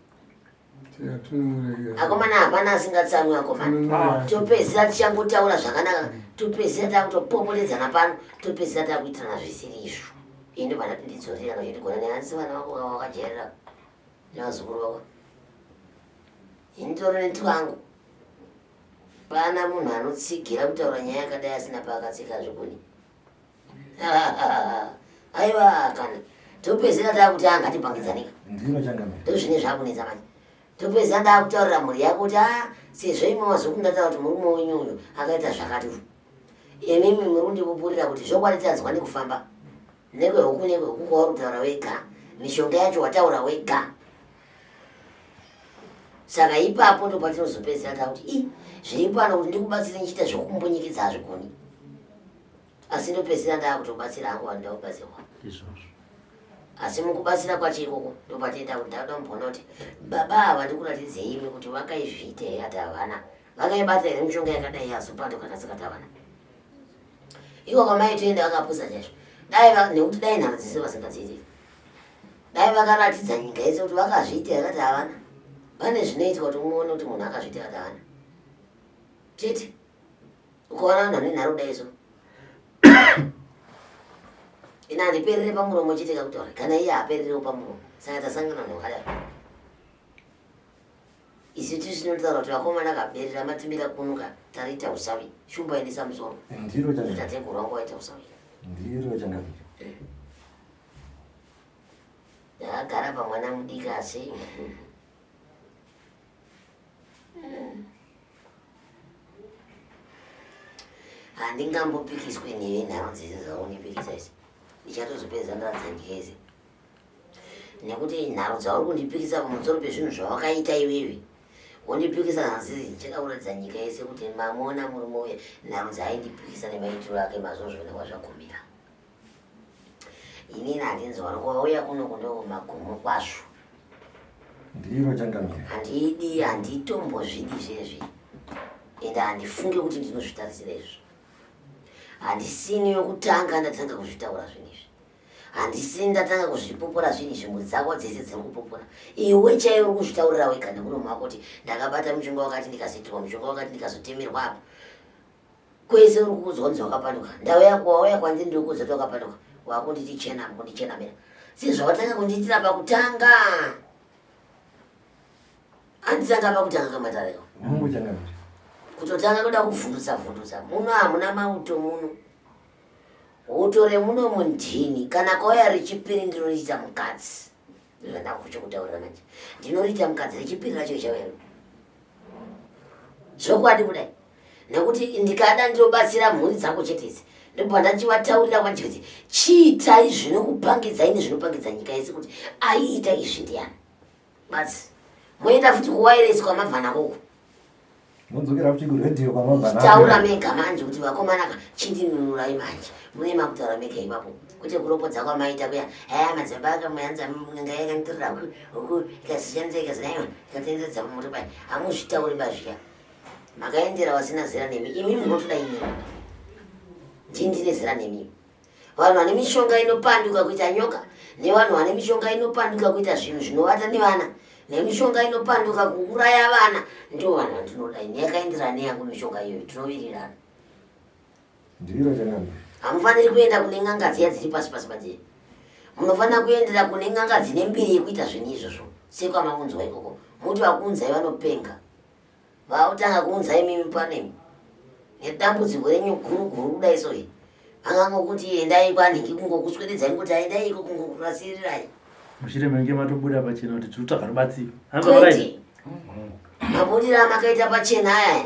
Akomana hapana asingatsamwi akomana. Topedzisira tichangotaura zvakanaka, topedzisira takutopopotedzana pano, topedzisira takuitirana zvisiri izvo. Ini ndobva ndati ndidzorera kachiti gona nehanzi vana vako vakajairira nevazukuru vako. Ini ndori netwangu. Pana munhu anotsigira kutaura nyaya yakadai asina paakatsika zvekuni. Aiwa kana topedzisira takuti angatipangidzanika. Ndiro changamire. Ndozvine zvakunetsa manje. Topedzisira ndakutaurira mhuri yako kuti a sezvo imi mazokundataura kuti murume wenyu uyu akaita zvakati. Imimi muri kundipupurira kuti zvokwadi tanzwa nekufamba. Nekwehuku nekwehuku kwauri kutaura wega. Mishonga yacho wataura wega. Saka ipapo ndopatinozopedzisira takuti i zviri pano kuti ndikubatsire ndichiita zvekukumbunyikidza hazvigoni. Asi ndopedzisira ndakutobatsira hangu vanhu ndakubatsirwa. Izvozvo. Asi mukubatsira kwacho ikoko ndopatenda kuti ndakuda kumboona kuti baba ava ndikuratidzei imi kuti vakaizviita here ati havana. Vakaibata here mishonga yakadai yazopanduka kasikati havana. Iko kwamai toenda vakapusa chaizvo. Dai nekuti dai nharo dzese vasingadziiti. Dai vakaratidza nyika yese kuti vakazviita here ati havana. Pane zvinoitwa kuti muone kuti munhu akazviita ati havana. Chete. Ukaona vanhu vane nharo kudai so. Ina handiperere pamuromo chete kakutaura. Kana iye haapererewo pamuromo. Saka tasangana vanhu vakadaro. Isu tisu tinotaura kuti vakomana kaberera matimbira kunuka tariita usavi. Shumba endesa musoro. Ndiro changamire. Tateguru wangu waita usavi. Ndiro changamire. Ndakagara pamwana mudiki asi handingambopikiswe newe nharo dzese dzaunipikisa idzi ndichatozopedza ndaratidza nyika yese nekuti nharo dzauri kundipikisa pamusoro pezvinhu zvawakaita iwewe wondipikisa nharo dzese ndichada kuratidza nyika yese kuti mamuona murume uye nharo dzaaindipikisa nemaitiro ake mazozviona kwazvagumira inini handinzwaro kwauya kuno kundokumagumo kwazvo ndiro changamire handidi handitombozvidi zvezvi ende handifunge kuti ndinozvitarisira izvo handisini yokutanga ndatanga kuzvitaura zvinhu izvi handisini ndatanga kuzvipupura zvinhu izvi mhuri dzako dzese dziri kupupura iwe chaiwe uri kuzvitaurira wega nemuromo wako kuti ndakabata mushonga wakati ndikazoitirwa mushonga wakati ndikazotemerwa apa kwese uri kuudzwa kunzi wakapanduka ndauya wauya kwandiri ndiri kuudza kuti wakapanduka wakunditi chena kundichenamira sezvawatanga kundiitira pakutanga anditanga pakutanga kamatareko kutotanga kuda kuvhundutsa vhundutsa muno hamuna mauto muno uto remuno mundini kana kwauya rechipiri ndinoriita mukadzi ndozvandakuchokutaurira manje ndinoriita mukadzi rechipiri racho ichauya zvokwadi kudai nekuti ndikada ndinobatsira mhuri dzako chete idzi ndobva ndachivataurira kwanje kuti chiitai zvinokupangidzai nezvinopangidza nyika yese kuti aiita izvi ndiyani basi moenda futi kuwairesi kwamabva nakoko modzokera futi kuredhiyo kwamabva taura mega manje kuti vakomanaka chindinunurai manje mune makutaura mega ipapo kwete kuropodza kwamaita kuya haya madzibaba akamuyanza n'anga yakanditorera huku ikazishandisa ikazidaiwa ikatenderedza pamoto paya hamuzvitauri bazviya makaendera vasina zera nemi imi munotoda imi ndini ndine zera nemi vanhu vane mishonga inopanduka kuita nyoka nevanhu vane mishonga inopanduka kuita zvinhu zvinovata nevana nemishonga inopanduka kuuraya vana ndivo vanhu vandinoda ini yakaenderana neyangu mishonga iyoyo tinowirirana ndiro changamire hamufaniri kuenda kune n'anga dziya dziri pasi pasi padziya munofanira kuendera kune n'anga dzine mbiri yekuita zvinhu izvozvo sekwamaunzwa ikoko muti vakuunzai vanopenga Vautanga kuunza imimi panemi nedambudziko renyu guru guru kudai so vangangokuti endai kwanhingi kungokuswededzai kuti aendai iko kungokurasirirai mushure menge matobuda pachena kuti tiri kutsvaga rubatsiro kwete mabudiro amakaita pachena aya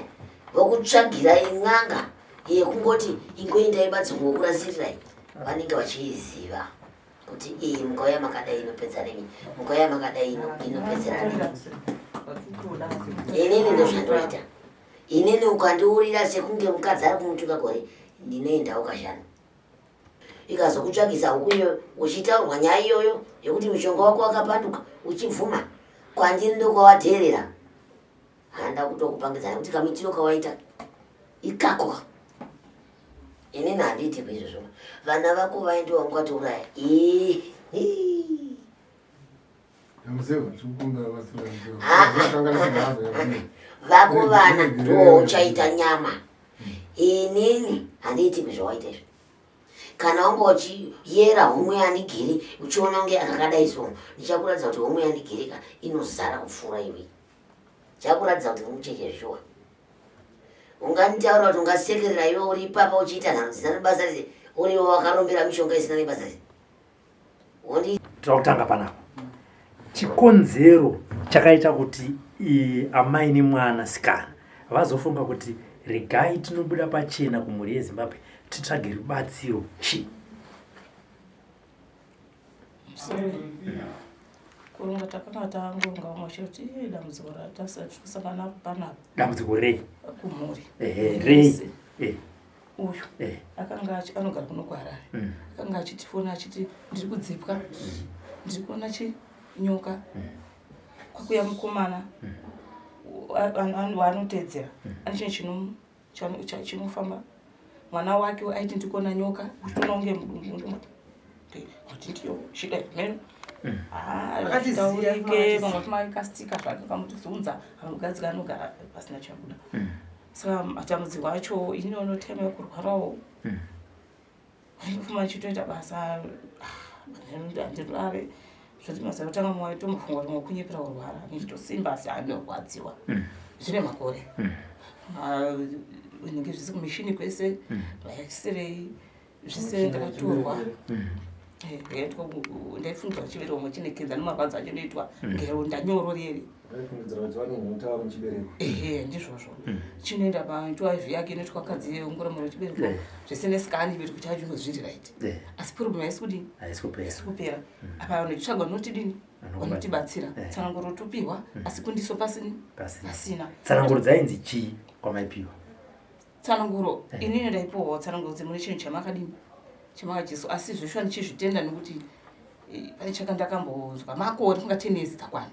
vokutsvagirai n'anga yekungoti ingoendai badzi kungokurasirirai vanenge vachiiziva kuti iyi mukauya makadai inopedza nemi mukauya makadai inopedzera nemi inini ndozvandoita inini ukandiurira sekunge mukadzi ari kumutuka gore ndinoendawo kashanu ikazokutsvagisa huku iyoyo uchitaurwa nyaya iyoyo yekuti mushonga wako wakapanduka uchibvuma kwandiri ndokwawateerera handa kutokupangidza nekuti kamitiro kawaita ikako inini handiiti kuizvozvo vana vako vaende wangatouraya vako vana ndiwo uchaita nyama inini handiiti kuzvawaita izvo kana wanga uchiyera homwe yandigiri uchiona kunge akakadai so ndichakuratidza kuti homwe yandigirika inozara kupfuura iwe chakuratidza kuti mucheche zvishuwa unganditaura kuti ungasekerera iwe uri ipapa uchiita nhano dzisina nebasa rese uriwe wakarombera mishonga isina nebasa rese wondi tira kutanga panapa chikonzero chakaita kuti amai nemwana sikana vazofunga kuti regai tinobuda pachena kumhuri yezimbabwe titsvage rubatsiro chii Kuronga takanga tangoronga vamwe vachiti ii dambudziko ratasati kusangana naro panapa. Dambudziko rei? Kumhuri. Ehe, rei? Eh. Uyu eh. akanga anogara kuno kuHarare. Mm. Akanga achitifona achiti ndiri kudzipwa. Mm. Ndiri kuona chi nyoka. Mm. Kwakuya mukomana. Waanoteedzera. Ane chinhu chino chinofamba mwana wake aiti ndikuona nyoka uchitoona kunge kuti ndiyo chidai meno mm. ah, vamwe tumaikastika zvake kamutizunza anogadzika anogara pasina chabuda mm. saka matambudziko acho ini ono time yekurwarawo mm. Ndofuma ndichitoita basa handirware zvoti mazuva ekutanga mwoyo tombofunga kuti ngokunyepera kurwara ndichitosimba asi andinorwadziwa mm. zvine makore mm. Ah, inenge zvisi kumishini kwese mm. vaexirei Zvese ndakatorwa. Eh, Ndakaitwa ndaifungidzwa chibereko mwe chine kenza nemarwadzo acho ndoitwa ngeronda nyoro rere. Vaifungidzira kuti vane nhuta muchibereko. Ehe, ndizvozvo. Chinoenda paitwa IV yake inoitwa kadzi yeongororo chibereko. Zvese nescan chibereko chacho zviri right. Asi problem haisi kudini? Haisi kupera. Haisi kupera. Apa vanotsvaga vanotidini? Vanotibatsira. Tsananguro topiwa asi kundiso pasini? Pasina. Pasina. Tsananguro dzainzi chii kwamaipiwa? Tsananguro inini ndaipiwawo tsananguro dzemune chinhu chamakadini? Chamakajesu asi zveshuwa ndichizvitenda nekuti pane chakandakambonzwa makore funga 10 years dzakwana.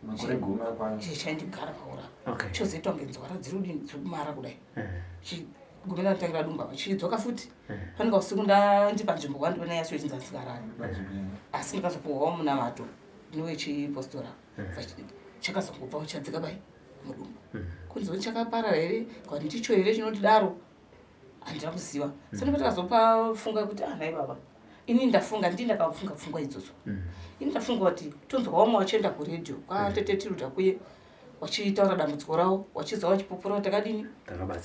Makore gumi akwana. Chaindigara paura. Okay. Chozoitwa kunge nzwara dziri kudini dziri kumara kudai. Chigumira ndatangira dumba chidzoka futi. Panenge usiku ndandipa nzvimbo kwandiona yacho ichinzi asikarari. Asi ndikazopuhwawo munamato newechipostora. Chakazongobva chadzika bai mudumbu. Kunzi chakaparara here kana ndicho here chinotidaro handina kuziva. Saka ndakazopafunga kuti ah nhai baba ini ndafunga ndini ndakafunga pfungwa idzodzo. Ini ndafunga kuti tonzwa vamwe vachienda kuredhiyo kwatete Tilda kuye vachitaura dambudziko ravo vachizwa vachipupura kuti takadini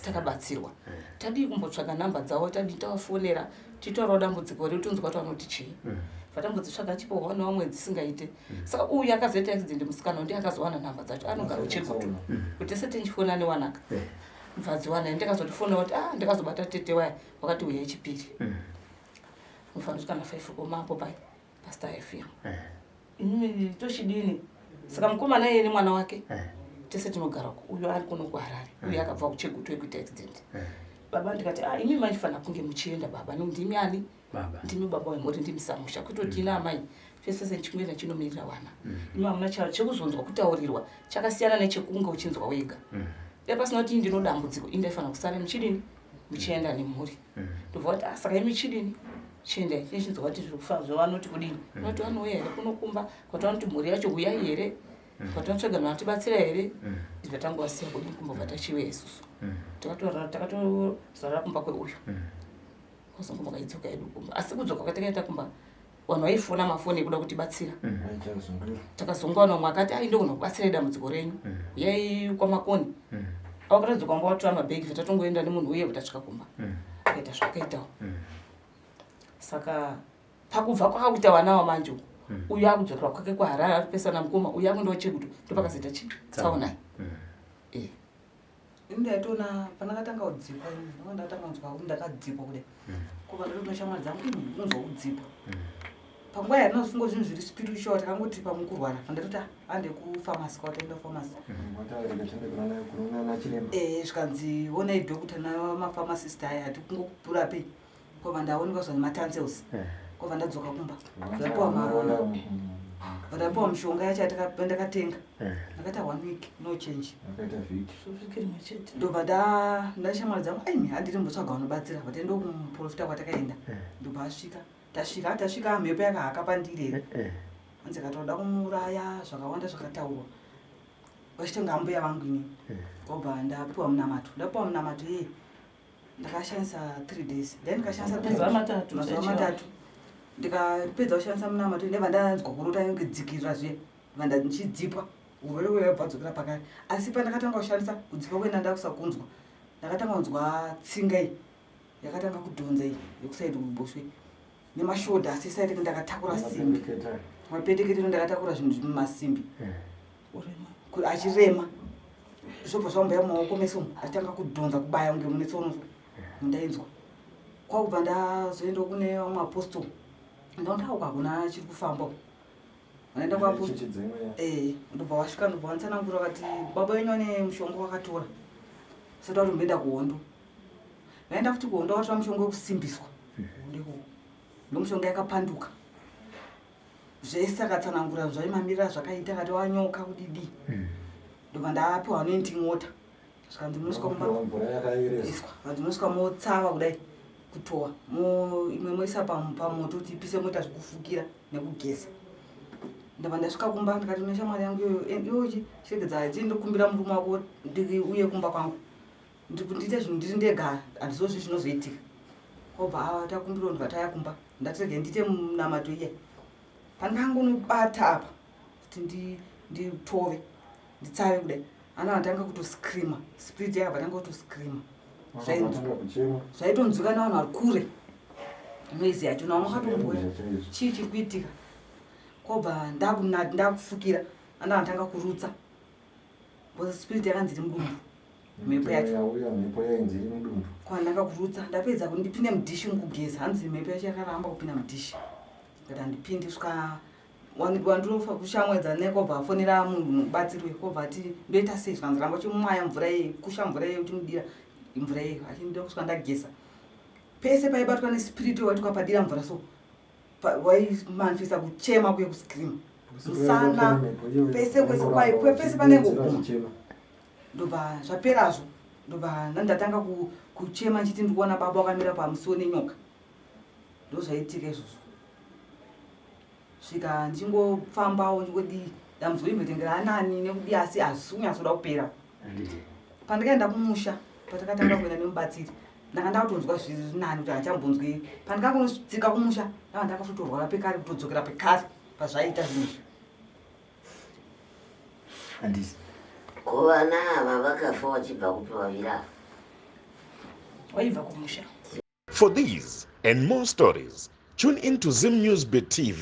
takabatsirwa. Tadii kumbotsvaga nhamba dzavo tadii tavafonera titaurawo dambudziko redu tonzwa kuti vanoti chii. Vatambodzitsvaga chipohwa nevamwe dzisingaite. Saka uyu akazoita accident musikana ndiye akazowana nhamba dzacho anogara uchegutu. Kuti tese tichifona newanaka. Bvadziwana ndakazotifona kuti ah ndakazobata tete waya wakati uyai chipiri. Mufanira kusvika na 5 komapo pai paStar FM. Inini tochidini? Saka mukomana iye nemwana wake tese tinogara uko. Uyu ari kuno kuHarare, uyu akabva kuChegutu ekuita accident. Baba ndikati ah imi maifanira kunge muchienda baba nekuti ndimi ani? Baba. Ndimi baba wemhuri ndimi samusha kutoti ina amai fese fese ndichingoenda chinomirira vana. Imi hamuna chekuzonzwa kutaurirwa chakasiyana nechekunge uchinzwa wega. Dai pasina kuti ndino dambudziko ini ndaifanira kusara muchidini? Muchienda nemhuri. Ndobva kuti ah saka imi chidini? Chiendai tichinzwa kuti zviri kufamba zvavanoti kudini? Vanoti vanouya here kunokumba? Kuti vanoti mhuri yacho huyai here? Kuti vanotsvaga vanhu vanotibatsira here? Ibva tangowasiya kudini kumbobva tachiuya isusu. Takatozorara kumba kweuyu. Kwazongomba kaidzoka yedu kumba. Asi kudzoka kwatakaita kumba vanhu vaifona mafoni ekuda kutibatsira. Takazongowana umwe akati ai ndogona kubatsirai dambudziko renyu. Uyai kwaMakoni. Vakatodzoka vanga vatora mabhegi tatongoenda nemunhu uye tasvika kumba. Akaita zvaakaitawo. Saka pakubva kwakakuita vana ava manje uku uyu akudzokera kwake kuHarare aripesana mukoma uyu akuendawo Chegutu ndopakazoita chii tsaona. Ini ndaitoona pandakatanga kudzipwa ini ndanga ndatanga kunzwa kuti ndakadzipwa kudai. Kubva ndatoona shamwari dzangu kunzwa kudzipwa. Panguva yatinofunga zvinhu zviri spiritual takangoti pamukurwara pandatoti ande kupharmacy kwataenda kupharmacy. Zvikanzi onai doctor namapharmacist aya ati kungokurapi. Kwabva ndaonekwa zvanzi matonsils. Kwabva ndadzoka kumba. Ndapiwa mishonga yacho yandakatenga. Ndakaita 1 week no change. Ndobva ndashamwari dzangu aimi handiri mbotsvaga vanobatsira vataenda kumuprofita kwatakaenda. Ndobva asvika. Tasvika tasvika mhepo yakahaka pandiri here. Hanzi akatoda kumuuraya zvakawanda zvakataurwa. Vachitenga ambuya vangu ini. Kwabva ndapiwa munamato. Ndapiwa munamato yeye. Ndakashandisa 3 days. Then ndikashandisa Mazuva matatu. Mazuva matatu. Ndikapedza kushandisa munamato ndabva ndanzwa kurota yange dzikirira zviya. Ndabva ndichidzipwa. Urwere hwaiva bvadzokera pakare. Asi pandakatanga kushandisa kudzipwa kwenda ndakusakunzwa. Ndakatanga kunzwa tsinga iyi. Yakatanga kudhonza iyi yekusaidi kuruboshwe. Nemashoda asi saidi ndakatakura simbi. Mapendekete ndakatakura zvinhu zvimasimbi. Achirema. Zvobva zvamboya mumaoko mese umu achitanga kudhonza kubaya kunge mune tsono so. Ndainzwa. Kwakubva ndazoenda kune vamwe apostle. Ndaona uko hakuna chiri kufamba uko. Vanoenda kuapostle. Ndobva vasvika ndobva vanditsanangura vakati baba wenyu vane mushonga wakatora. Usati watomboenda kuhondo. Vaenda futi kuhondo vakatora mushonga wekusimbiswa. Kuhondo ikoko. Ndomushonga yakapanduka. Zvese akatsanangura zvaimamirira zvakaita akati wanyoka kudidi. Ndobva ndapiwa anointing water. Zvikanzi munosvika kumba. Iswa. Zvikanzi munosvika motsava kudai kutowa. Imwe moisa pamoto kuti ipise moita zvekufukira nekugeza. Ndobva ndasvika kumba ndikati une shamwari yangu iyoyo, iyoyo chiregedza chindokumbira murume wako uye kumba kwangu. Ndiite zvinhu ndiri ndega handizozvi zvinozoitika. Kwobva takumbira ndobva tauya kumba. Ndati regai ndiite munamato iya. Pandangonobata apa kuti nditove nditsave kudai. Ana vatanga kutoscreama. Spirit yakabva tanga kutoscreama. Zvaitonzwika nevanhu vari kure. Noise yacho nawo makatomboya chii chiri kuitika kobva ndakufukira andavatanga kurutsa because spirit yakanzi iri mudumbu mhepo yacho yauya mhepo yainzi iri mudumbu kwandanga kurutsa ndapedza kuti ndipinde mudhishi mukugeza hanzi mhepo yacho yakaramba kupinda mudhishi ndikati handipindi kusvika wandirofa kushamwedza ne kobva afonera munhu mubatsiri uyu kobva ati ndoita sei zvikanzi ramba uchimwaya mvura iye kusha mvura iye uchimudira mvura iye achindida kusvika ndageza pese paibatwa nespirit waiti ukapadira mvura so waimanifesta kuchema kuye kuscream musana pese kwese kwai pese panenge kuguma ndobva zvaperazvo ndobva ndandatanga kuchema nchiti ndikuona baba wakamira pamusiwo nenyoka ndozvaitika izvozvo svika ndichingofambawo ndingodii dambudziko imbotengera anani nekudii asi hazvisi kunyatsoda kupera pandikaenda kumusha patakatanga kuenda nemubatsiri ndanga ndakutonzwa zviri nani kuti handichambonzwi pandikangotsika kumusha ndanga ndakatotorwara pekare kutodzokera pekare pazvaiita zvinhu izvi handisi Ko vana ava vakafa vachibva kupi vaviri ava? Waibva kumusha. For these and more stories, tune in to Zim News Bit TV.